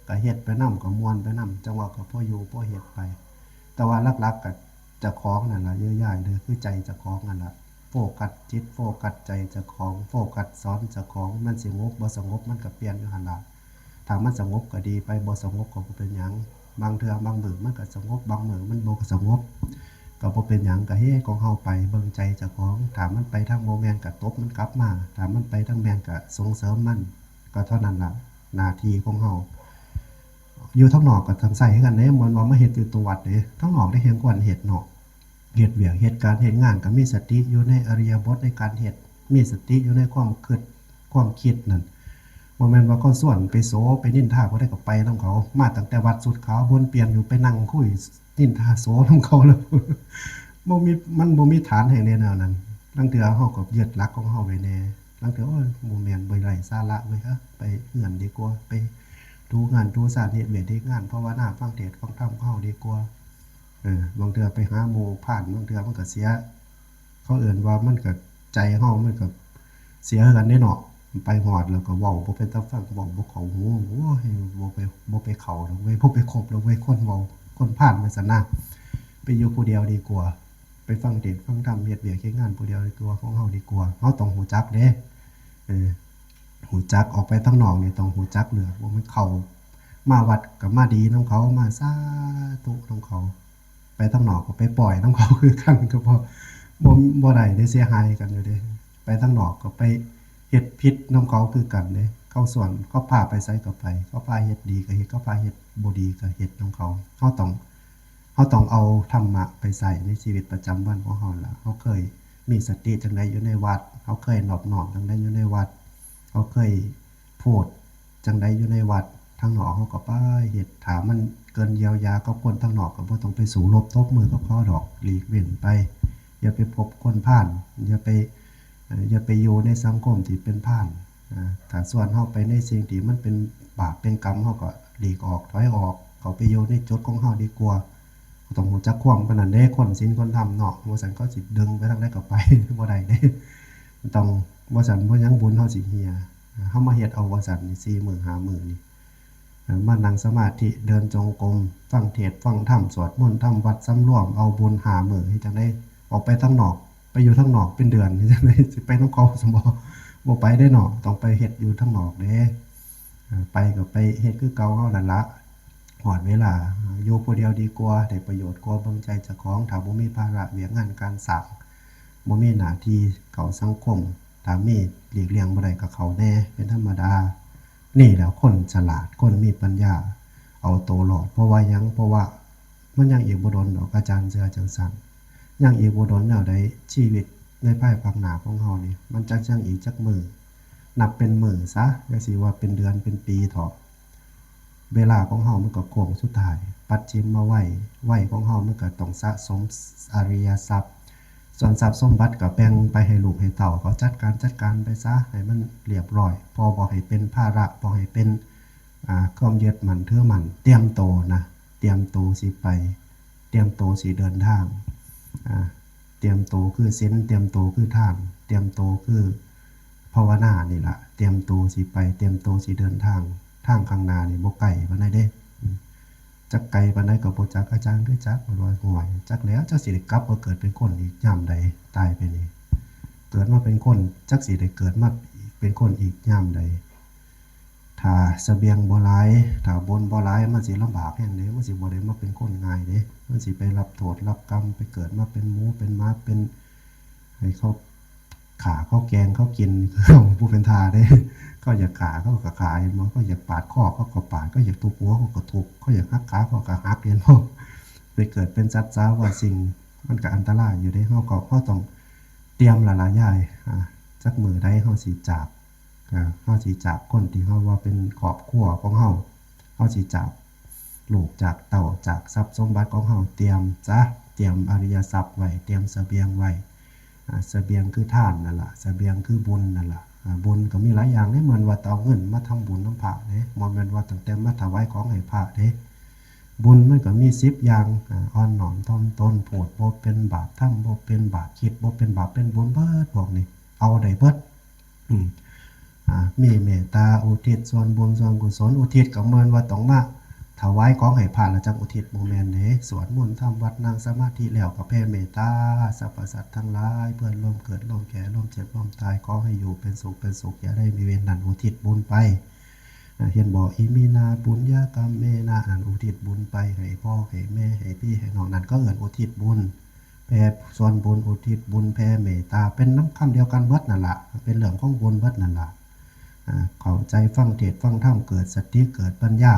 ก็เฮ็ดไปนำ ก็ม่วนไปนำ จั่งว่าก็พออยู่พอเฮ็ดไป แต่ว่าหลักๆก็เจ้าของนั่นล่ะ เยอะแยะเลย คือใจเจ้าของนั่นล่ะ โฟกัสจิต โฟกัสใจเจ้าของ โฟกัสสอนเจ้าของ มันสงบบ่สงบ มันก็เปลี่ยนอยู่หั่นล่ะ ถ้ามันสงบก็ดีไป บ่สงบก็บ่เป็นหยัง บางเทื่อบางมื้อมันก็สงบ บางมื้อมันบ่สงบ ก็บ่เป็นหยัง ก็เฮ็ดของเฮาไป เบิ่งใจเจ้าของ ถ้ามันไปทางบ่แม่นก็ตบมันกลับมา ถ้ามันไปทางแม่นก็ส่งเสริมมัน ก็เท่านั้นล่ะ หน้าที่ของเฮา อยู่ทางนอกก็ต้องใช้คือกันเด้ บ่แม่นว่ามาเฮ็ดอยู่ตัววัดเด้ ทางนอกได้แฮ่งควรเฮ็ดเนาะ เฮ็ดเวียก เฮ็ดการ เฮ็ดงาน ก็มีสติอยู่ในอิริยาบถในการเฮ็ด มีสติอยู่ในความคิด ความคิดนั่น บ่แม่นว่าเขาชวนไปโส ไปนินทาผู้ใดก็ไปนำเขา มาตั้งแต่วัดสุดขาว วนเปลี่ยนอยู่ ไปนั่งคุยนินทาโสนำเขาแล้ว บ่มี มันบ่มีฐานแห่งใดแนวนั้น ลางเทื่อเฮาก็ยึดหลักของเฮาไว้แน่ ลางเทื่อ โอ้ย บ่แม่น บ่ไร้สาระเว้ย เอ้อ ไปเฮือนดีกว่า ไปถูงานถูศาล เฮ็ดเวียกเฮ็ดงาน ภาวนา ฟังเทศน์ฟังธรรมของเฮาดีกว่า เออ บางเทื่อไปหาหมู่พาล บางเทื่อมันก็เสีย เขาเอิ้นว่ามันก็ ใจเฮามันก็เสียคือกันเด้เนาะ ไปฮอดแล้วก็เว้าบ่เป็นตาฟัง เว้าบ่เข้าหู โอ้ย บ่ไป บ่ไปเข้าดอกเว้ย บ่ไปคบดอกเว้ย คนเว้า คนพาลว่าซั่นนะ ไปอยู่ผู้เดียวดีกว่า ไปฟังเทศน์ฟังธรรม เฮ็ดเวียกเฮ็ดงานผู้เดียวดีกว่า ของเฮาดีกว่า เฮาต้องรู้จักเด้ เออ รู้จักออกไปทางนอกนี่ต้องรู้จักเลือก บ่แม่นเข้ามาวัดก็มาดีนำเขา มาสาธุนำเขา ไปทางนอกก็ไปป้อยนำเขาคือกัน ก็บ่ บ่ บ่ได้เด้ เสียหายกันอยู่เด้ ไปทางนอกก็ไปเฮ็ดผิดนำเขาคือกันเด้ เขาชวน เขาพาไปไสก็ไป เขาพาเฮ็ดดีก็เฮ็ด เขาพาเฮ็ดบ่ดีก็เฮ็ดนำเขา เฮาต้อง เฮาต้องเอาธรรมะไปใช้ในชีวิตประจำวันของเฮาล่ะ เฮาเคยมีสติจั่งใดอยู่ในวัด เฮาเคยนอบน้อมจั่งใดอยู่ในวัด เฮาเคยพูดจั่งใดอยู่ในวัด ทางนอกเฮาก็ไปเฮ็ด ถ้ามันเกินเยียวยากับคนทางนอกก็บ่ต้องไปสู้รบตบมือกับเขาดอก หลีกเว้นไป อย่าไปพบคนพาล อย่าไป เอ่อ อย่าไปอยู่ในสังคมที่เป็นพาล อ่า ถ้าชวนเฮาไปในสิ่งที่มันเป็นบาปเป็นกรรม เฮาก็หลีกออก ถอยออก เข้าไปอยู่ในจุดของเฮาดีกว่า ก็ต้องรู้จักความปานนั้นเด้ คนศีลคนธรรมเนาะ บ่ซั้นเขาสิดึงไปทางใดก็ไป บ่ได้เด้ ต้อง บ่ซั้นบ่หยังบุญเฮาสิเหี่ย เฮามาเฮ็ดเอาว่าซั่นนี่ สี่มื้อห้ามื้อนี่ เอ่อ มานั่งสมาธิ เดินจงกรม ฟังเทศน์ฟังธรรม สวดมนต์ทำวัตร สำรวมเอาบุญห้ามื้อ เฮ็ดจั่งใด ออกไปทางนอก ไปอยู่ทางนอกเป็นเดือน จั่งใด๋ สิไปนำเขาซั่นบ่ บ่ไปเด้เนาะ ต้องไปเฮ็ดอยู่ทางนอกเด้ เอ่อ ไปก็ไปเฮ็ดคือเก่าเฮานั่นละ ฮอดเวลา อยู่ผู้เดียวดีกว่า ได้ประโยชน์กว่า เบิ่งใจเจ้าของ ถ้าบ่มีภาระเวียกงานการสร้าง บ่มีหน้าที่เข้าสังคม ถ้ามีหลีกเลี่ยงบ่ได้ก็เข้าแหน่ เป็นธรรมดา นี่แหละคนฉลาด คนมีปัญญา เอาตัวรอด เพราะว่าหยัง เพราะว่ามันยังอีกบ่โดนดอก อาจารย์เชื่อจั่งซั้น ยังอีกบ่โดนแนวใด ชีวิตในภายภาคหน้าของเฮานี่ มันจักยังอีกจักมื้อ นับเป็นมื้อซะ อย่าสิว่าเป็นเดือนเป็นปีเถาะ เวลาของเฮามันก็โค้งสุดท้าย ปัจฉิมมาวัย วัยของเฮามันก็ต้องสะสมอริยทรัพย์ ส่วนทรัพย์สมบัติก็แบ่งไปให้ลูกให้เต้าเขาจัดการ จัดการไปซะ ให้มันเรียบร้อย พอบ่ให้เป็นภาระ บ่ให้เป็น อ่า ความยึดมั่นถือมั่น เตรียมตัวนะ เตรียมตัวสิไป เตรียมตัวสิเดินทาง อ่า เตรียมตัวคือศีล เตรียมตัวคือทาน เตรียมตัวคือภาวนานี่ล่ะ เตรียมตัวสิไป เตรียมตัวสิเดินทาง ทางข้างหน้านี่บ่ไกลปานใดเด้ อืม จักไกลปานใดก็บ่จัก อาจารย์คือจัก เพิ่นว่า ห่วย จักแล้ว จักสิได้กลับมาเกิดเป็นคนอีกยามใด ตายไปนี่ เกิดมาเป็นคน จักสิได้เกิดมาเป็นคนอีกยามใด ถ้าเสบียงบ่หลาย ถ้าบุญบ่หลาย มันสิลำบากแฮงเด้ มันสิบ่ได้มาเป็นคนง่ายเด้ มันสิไปรับโทษรับกรรม ไปเกิดมาเป็นหมูเป็นหมา เป็น ให้เขาฆ่าเขาแกล้งเขากิน คือผู้เป็นทาสเด้ เขาอยากฆ่าเขาก็ฆ่า เห็นบ่ เขาอยากปาดคอเขาก็ปาด เขาอยากทุบหัวเขาก็ทุบ เขาอยากหักขาเขาก็หัก เห็นบ่ ไปเกิดเป็นสัตว์สาว่าสิ่ง มันก็อันตรายอยู่เด้ เฮาก็ เฮาต้องเตรียมละล่ะยาย อ่า จักมื้อใดเฮาสิจาก อ่า เฮาสิจากคนที่เฮาว่าเป็นครอบครัวของเฮา เฮาสิจากลูกจากเต้า จากทรัพย์สมบัติของเฮา เตรียมซะ เตรียมอริยทรัพย์ไว้ เตรียมเสบียงไว้ อ่า เสบียงคือทานนั่นล่ะ เสบียงคือบุญนั่นล่ะ อ่า บุญก็มีหลายอย่างเด้ เหมือนว่าเอาเงินมาทำบุญนำพระเด้ บ่แม่นว่าตั้งแต่มาถวายของให้พระเด้ บุญมันก็มีสิบอย่าง อ่า อ่อนน้อมถ่อมตน พูดบ่เป็นบาป ทำบ่เป็นบาป คิดบ่เป็นบาป เป็นบุญเบิดพวกนี้ เอาได้เบิด อืม อ่า มีเมตตาอุทิศส่วนบุญส่วนกุศล อุทิศก็เหมือนว่าต้องมาถวายของให้พระแล้วจั่งอุทิศ บ่แม่นเด้ สวดมนต์ทำวัตรนั่งสมาธิแล้วก็แผ่เมตตา สรรพสัตว์ทั้งหลาย เพื่อนร่วมเกิดร่วมแก่ร่วมเจ็บร่วมตาย ขอให้อยู่เป็นสุขเป็นสุข อย่าได้มีเวร นั่นอุทิศบุญไป อ่า เห็นบ่ อิมินาปุญญกัมเมนะ นั่นอุทิศบุญไปให้พ่อให้แม่ให้พี่ให้น้อง นั่นก็เอิ้นอุทิศบุญ แผ่ส่วนบุญ อุทิศบุญ แผ่เมตตา เป็นนำคำเดียวกันเบิดนั่นล่ะ เป็นเรื่องของบุญเบิดนั่นล่ะ อ่า เข้าใจฟังเทศน์ฟังธรรม เกิดสติเกิดปัญญา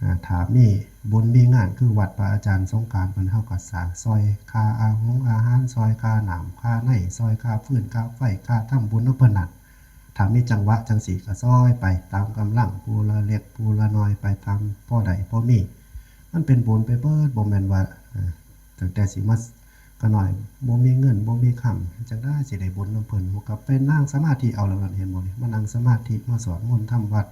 อ่า ถ้ามีบุญมีงานคือวัดพระอาจารย์สงกรานต์เพิ่น เฮาก็สร้างซ่อยค่าอาหงอาหาร ซ่อยค่าน้ำค่าไฟ ซ่อยค่าฟืนค่าไฟ ค่าทำบุญนำเพิ่นนั่น ถ้ามีจังหวะจั่งซี้ก็ซ่อยไปตามกำลัง ผู้ละเล็กผู้ละน้อย ไปตามพอได้พอมี มันเป็นบุญไปเบิด บ่แม่นว่า เอ่อ ตั้งแต่สิมา ขาน้อยบ่มีเงินบ่มีคำ จั่งใด๋สิได้บุญนำเพิ่น ก็ไปนั่งสมาธิเอาแล้วนั่น เห็นบ่นี่ มานั่งสมาธิ มาสวดมนต์ทำวัตร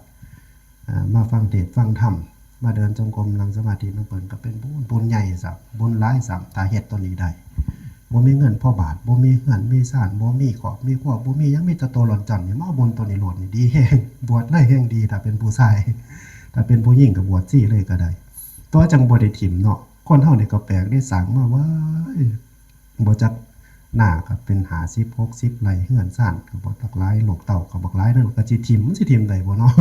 อ่า มาฟังเทศน์ฟังธรรม มาเดินจงกรมนั่งสมาธินำเพิ่น ก็เป็นบุญ บุญใหญ่ซ้ำ บุญหลายซ้ำ ถ้าเฮ็ดตัวนี้ได้ บ่มีเงินพอบาท บ่มีเฮือนมีซาน บ่มีครอบมีครัว บ่มีหยัง มีแต่ตัวหล่อนจ้อนนี่ มาเอาบุญตัวนี้โลดนี่ ดีแฮง บวชเลยแฮงดี ถ้าเป็นผู้ชาย ถ้าเป็นผู้หญิงก็บวชชีเลยก็ได้ แต่ว่าจั่งบ่ได้ถิ่มเนาะ คนเฮานี่ก็แปลกเด้ สร้างมาไว้ บ่จักนาก็เป็นห้าสิบหกสิบไร่ เฮือนซานก็บ่จักหลาย ลูกเต้าก็บักหลาย นั่นก็สิถิ่ม มันสิถิ่มได้บ่เนาะ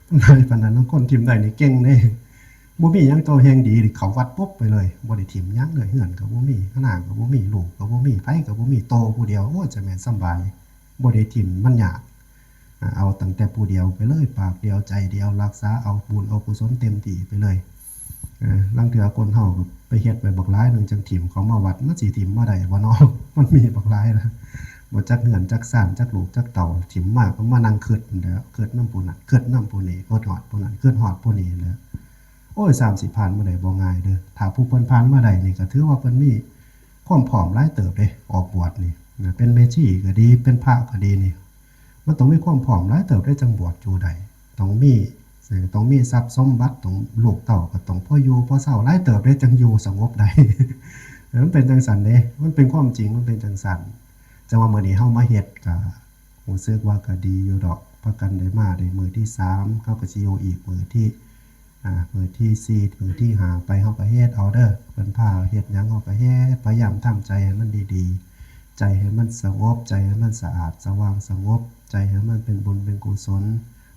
มันหลายปานนั้น ลางคนถิ่มได้นี่เก่งเด้ บ่มีหยัง โตแฮงดีนี่เข้าวัดปุ๊บไปเลย บ่ได้ถิ่มหยังเลย เฮือนก็บ่มี นาก็บ่มี ลูกก็บ่มี ไผก็บ่มี โตผู้เดียว โอ้ย จะแม่นสำบาย บ่ได้ถิ่ม มันยาก อ่า เอาตั้งแต่ผู้เดียวไปเลย ปากเดียวใจเดียว รักษาเอาบุญเอากุศลเต็มที่ไปเลย เออ ลางเทื่อคนเฮาก็ไปเฮ็ดไว้บักหลายหนึ่ง จั่งถิ่มเขามาวัด มันสิถิ่มมาได้บ่เนาะ มันมีบักหลายนะ บ่จักเฮือนจักซาน จักลูกจักเต้า ถิ่มมาก็มานั่งคิดนั่นแหละ คิดนำผู้นั้น คิดนำผู้นี้ คิดฮอดผู้นั้น คิดฮอดผู้นี้แหละ โอ้ย สามสิบ ผ่านมาได้บ่ง่ายเด้อ ถ้าผู้เพิ่นผ่านมาได้นี่ก็ถือว่าเพิ่นมีความพร้อมหลายเติบเด้ ออกบวชนี่นะ เป็นแม่ชีก็ดี เป็นพระก็ดีนี่ มันต้องมีความพร้อมหลายเติบได้จั่งบวชอยู่ได้ ต้องมี เอ่อ ต้องมีทรัพย์สมบัติ ต้อง ลูกเต้าก็ต้องพออยู่พอเซาหลายเติบได้จั่งอยู่สงบได้ เออ มันเป็นจั่งซั้นเด้ มันเป็นความจริง มันเป็นจั่งซั้น จั่งว่ามื้อนี้เฮามาเฮ็ดก็รู้สึกว่าก็ดีอยู่ดอก พากันได้มาได้มื้อที่สาม เฮาก็สิอยู่อีกมื้อที่ อ่ามื้อที่สี่มื้อที่ห้าไป เฮาก็เฮ็ดเอาเด้อ เพิ่นพาเฮ็ดหยัง เฮาก็เฮ็ด พยายามทำใจให้มันดีๆ ใจให้มันสงบ ใจให้มันสะอาดสว่างสงบ ใจให้มันเป็นบุญเป็นกุศล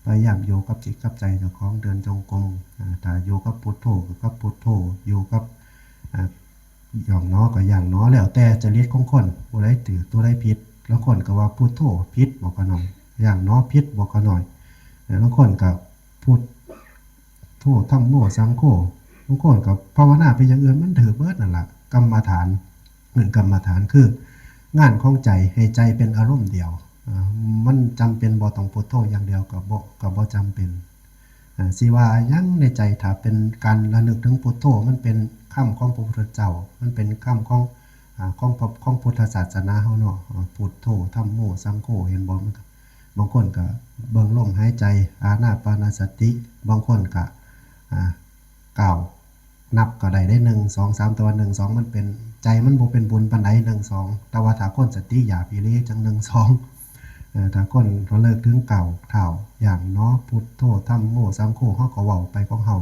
พยายามอยู่กับจิตกับใจเจ้าของ เดินจงกรม อ่าถ้าอยู่กับพุทโธก็กับพุทโธ อยู่กับ อ่า ย่างหนอก็ย่างหนอ แล้วแต่จริตของคน ผู้ใดถือ ผู้ใดผิด ลางคนก็ว่าพุทโธผิดบ่ข้าน้อย ย่างหนอผิดบ่ข้าน้อย เออ ลางคนก็พุทโธธัมโมสังโฆ ลางคนก็ภาวนาไปอย่างอื่น มันถือเบิดนั่นล่ะ กรรมฐาน เหมือนกรรมฐาน คืองานของใจ ให้ใจเป็นอารมณ์เดียว อ่า มันจำเป็นบ่ต้องพุทโธอย่างเดียว ก็บ่ ก็บ่จำเป็น อ่า สิว่าหยังในใจ ถ้าเป็นการระลึกถึงพุทโธ มันเป็นคำของพระพุทธเจ้า มันเป็นคำของ อ่า ของพระ ของพุทธศาสนาเฮาเนาะ อ่า พุทโธธัมโมสังโฆ เห็นบ่ มันก็ บางคนก็เบิ่งลมหายใจ อานาปานสติ บางคนก็ อ่า กล่าวนับก็ได้ ได้หนึ่ง สอง สาม แต่ว่า หนึ่ง สอง มันเป็น ใจมันบ่เป็นบุญปานใด หนึ่ง สอง แต่ว่าถ้าคนสติหยาบอีหลีจั่ง หนึ่ง สอง เอ่อ ถ้าคนระลึกถึงก้าวเท้า ย่างหนอ พุทโธธัมโมสังโฆ เฮาก็เว้าไปของเฮา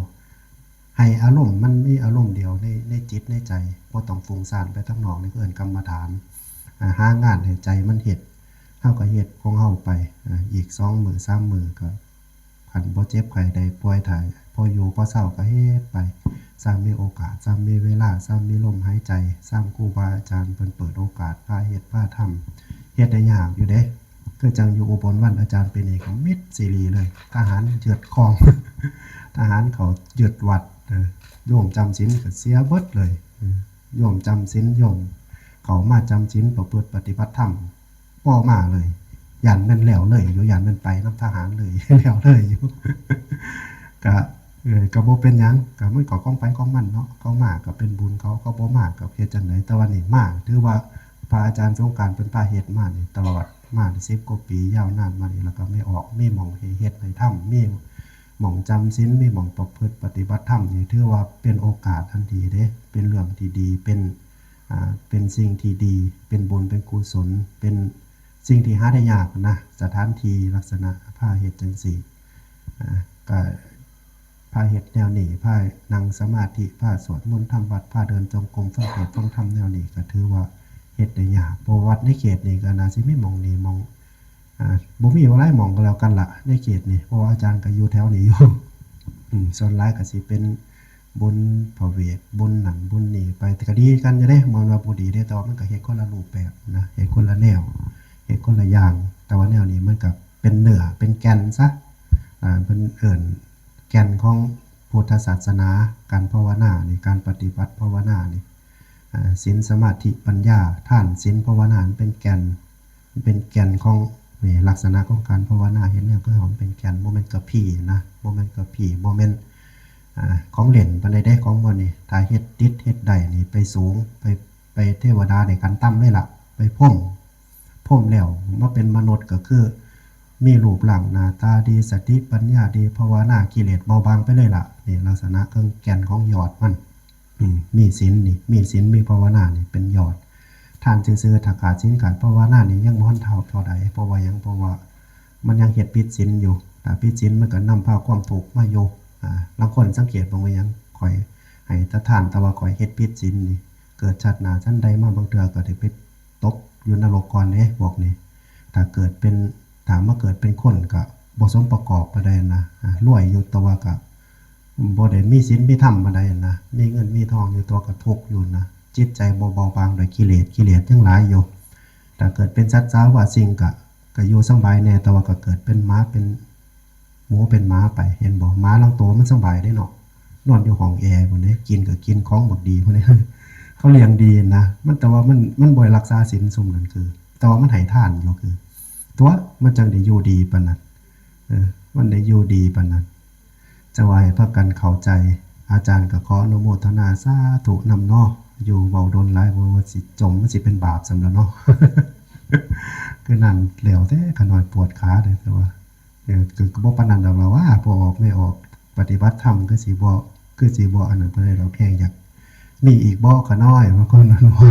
ให้อารมณ์มันมีอารมณ์เดียวใน ในจิตในใจ บ่ต้องฟุ้งซ่านไปทางนอก นี่คือเอิ้นกรรมฐาน อ่า หางานให้ใจมันเฮ็ด เฮาก็เฮ็ดของเฮาไป อ่า อีกสองมื้อสามมื้อก็ คันบ่เจ็บไข้ได้ป่วย ถ้าพออยู่พอเซาก็เฮ็ดไป ซ่ำมีโอกาส ซ่ำมีเวลา ซ่ำมีลมหายใจ ซ่ำครูบาอาจารย์เพิ่นเปิดโอกาส พาเฮ็ดพาทำ เฮ็ดได้ยากอยู่เด้ คือจั่งอยู่อุบลวันอาจารย์ปีนี้ก็มิดซีรีเลย ทหารยึดครอง ทหารเขายึดวัด เออ โยมจำศีลก็เสียเบิดเลย เออ โยมจำศีล โยมเขามาจำศีล ประพฤติปฏิบัติธรรม บ่มาเลย ย้านแม่นแล้วเลยอยู่ ย้านแม่นไปนำทหารเลย แล้วเลยอยู่ ก็ เออ ก็บ่เป็นหยัง ก็มันก็ของไผของมันเนาะ เขามาก็เป็นบุญเขา เขาบ่มาก็เฮ็ดจั่งใด แต่ว่านี่มา ถือว่าพระอาจารย์สงกรานต์เพิ่นพาเฮ็ดมานี่ ตลอดมานี่ สิบกว่าปี ยาวนานมานี่ แล้วก็มีออก มีหม่องให้เฮ็ดให้ทำ มีหม่องจำศีล มีหม่องประพฤติปฏิบัติธรรมนี่ ถือว่าเป็นโอกาสอันดีเด้ เป็นเรื่องที่ดี เป็น อ่า เป็นสิ่งที่ดี เป็นบุญ เป็นกุศล เป็นสิ่งที่หาได้ยากนะ สถานที่ลักษณะพาเฮ็ดจั่งซี้ อ่า ก็พาเฮ็ดแนวนี้ พานั่งสมาธิ พาสวดมนต์ทำวัด พาเดินจงกรม ฟังเทศน์ฟังธรรมแนวนี้ ก็ถือว่าเฮ็ดได้ยาก เพราะวัดในเขตนี้ก็น่าสิมีหม่องนี้หม่อง อ่า บ่มีบ่หลายหม่องก็แล้วกันละในเขตนี้ เพราะว่าอาจารย์ก็อยู่แถวนี้อยู่ อืม ส่วนหลายก็สิเป็นบุญพระเวท บุญนั่นบุญนี่ไป แต่ก็ดีกันอยู่เด้ บ่แม่นว่าบ่ดีเด้ แต่ว่ามันก็เฮ็ดคนละรูปแบบนะ เฮ็ดคนละแนว เฮ็ดคนละอย่าง แต่ว่าแนวนี้มันก็เป็นเนื้อเป็นแก่นซะ อ่า เพิ่นเอิ้นแก่นของพุทธศาสนา การภาวนานี่ การปฏิบัติภาวนานี่ อ่า ศีล สมาธิ ปัญญา ทาน ศีล ภาวนา มันเป็นแก่น มันเป็นแก่นของ นี่ ลักษณะของการภาวนา เฮ็ดแนวคือหอมเป็นแก่น บ่แม่นกะพี้นะ บ่แม่นกะพี้ บ่แม่น อ่า ของเล่นปานใดเด้ ของหมู่นี้ ถ้าเฮ็ดติดเฮ็ดได้นี่ ไปสูง ไป ไปเทวดานี่ขั้นต่ำเลยล่ะ ไปพรหม พรหมแล้วมาเป็นมนุษย์ก็คือ มีรูปร่างหน้าตาดี สติปัญญาดี ภาวนา กิเลสเบาบางไปเลยล่ะ นี่ลักษณะเครื่องแก่นของยอดมัน อืม มีศีลนี่ มีศีล มีภาวนานี่เป็นยอด ทานซื่อๆ ถ้าขาดศีลขาดภาวนานี่ยังบ่ทันเท่า เท่าใด เพราะว่าหยัง เพราะว่ามันยังเฮ็ดผิดศีลอยู่ ถ้าผิดศีลมันก็นำพาความทุกข์มาอยู่ อ่า ลางคนสังเกตเบิ่งว่าหยัง ข้อยให้แต่ทาน แต่ว่าข้อยเฮ็ดผิดศีลนี่ เกิดชาติหน้าชาติใดมาบางเทื่อก็ได้ไปตกอยู่นรกก่อนเด้ พวกนี้ ถ้าเกิดเป็น ถ้ามาเกิดเป็นคนก็บ่สมประกอบปานใดนะ อ่า รวยอยู่แต่ว่าก็บ่ได้มีศีลมีธรรมปานใดนะ มีเงินมีทองอยู่แต่ว่าก็ทุกข์อยู่นะ จิตใจบ่เบาบางด้วยกิเลส กิเลสยังหลายอยู่ ถ้าเกิดเป็นสัตว์สาวาสิ่งก็ ก็อยู่สำบายแน่ แต่ว่าก็เกิดเป็นหมาเป็นหมูเป็นหมาไป เห็นบ่ หมาลางโตมันสำบายเด้เนาะ นอนอยู่ห้องแอร์พุ้นเด้ กินก็กินของบักดีพุ้นเด้ เขาเลี้ยงดีนะ มัน แต่ว่ามัน มันบ่ได้รักษาศีลซุมนั้นคือ แต่ว่ามันให้ทานอยู่คือ ตัวมันจั่งได้อยู่ดีปานนั้น เออ มันได้อยู่ดีปานนั้น จะว่าให้พากันเข้าใจ อาจารย์ก็ขออนุโมทนาสาธุนำเนาะ อยู่เว้าดนหลาย บ่ว่าสิจม มันสิเป็นบาปส่ำแล้วเนาะ คือนั่นแล้วแต่ ข้าน้อยปวดขาเด้ แต่ว่า เออ ก็ ก็บ่ปานนั้นดอกล่ะว่า พอออกไม่ออก ปฏิบัติธรรมคือสิบ่ คือสิบ่อันนั้นปานใดดอก แฮ่งอยากมีอีกบ่ ข้าน้อย บางคนมันว่า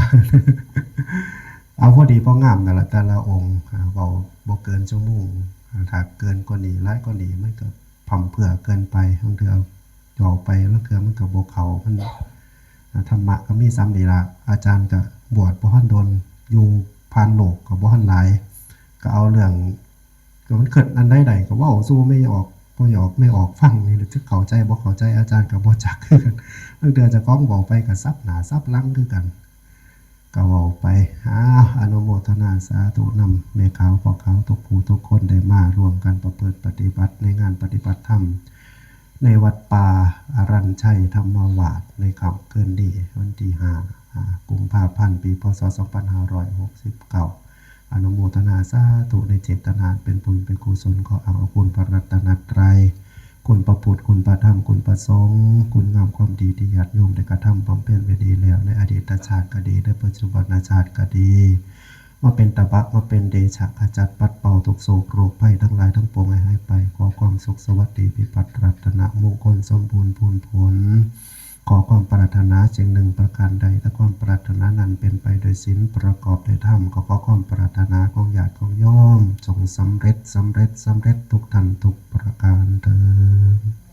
เอาพอดีพองามนั่นล่ะ แต่ละองค์ อ่า เว้าบ่เกินชั่วโมง อ่า ถ้าเกินกว่านี้ หลายกว่านี้ มันก็พร่ำเพรื่อเกินไป บางเทื่อ เว้าไปลางเทื่อมันก็บ่เข้า มัน อ่า ธรรมะก็มีส่ำนี้ล่ะ อาจารย์ก็บวชบ่ทันโดน อยู่ผ่านโลกก็บ่ทันหลาย ก็เอาเรื่อง ก็มันคิดอันใดได้ก็เว้าสู่แม่ออก พ่อออก แม่ออกฟังนี่แหละ จักเข้าใจบ่เข้าใจ อาจารย์ก็บ่จักคือกัน ลางเทื่อเจ้าของเว้าไปก็สับหน้าสับหลังคือกัน ก็เว้าไป อ้าว อนุโมทนาสาธุนำแม่ขาวพ่อขาวทุกผู้ทุกคนได้มาร่วมกันประพฤติปฏิบัติในงานปฏิบัติธรรม ในวัดป่าอรัญชัยธรรมวาส ในค่ำคืนนี้วันที่ห้า อ่า กุมภาพันธ์ ปี พ.ศ. สองพันห้าร้อยหกสิบเก้า อนุโมทนาสาธุในเจตนาเป็นบุญเป็นกุศล ขออ้างเอาคุณพระรัตนตรัย คุณพระพุทธ คุณพระธรรม คุณพระสงฆ์ คุณงามความดีที่ญาติโยมได้กระทำบำเพ็ญไว้ดีแล้ว ในอดีตชาติก็ดี ในปัจจุบันชาติก็ดี มาเป็นตบะ มาเป็นเดชะ ขจัดปัดเป่าทุกข์โศกโรคภัยทั้งหลายทั้งปวงให้หายไป ขอความสุขสวัสดีพิพัฒน์รัตนมงคลสมบูรณ์พูนผล ขอความปรารถนาสิ่งหนึ่งประการใด ถ้าความปรารถนานั้นเป็นไปโดยศีลประกอบด้วยธรรม ก็ขอความปรารถนาของญาติของโยมจงสำเร็จ สำเร็จ สำเร็จทุกท่านทุกประการเทอญ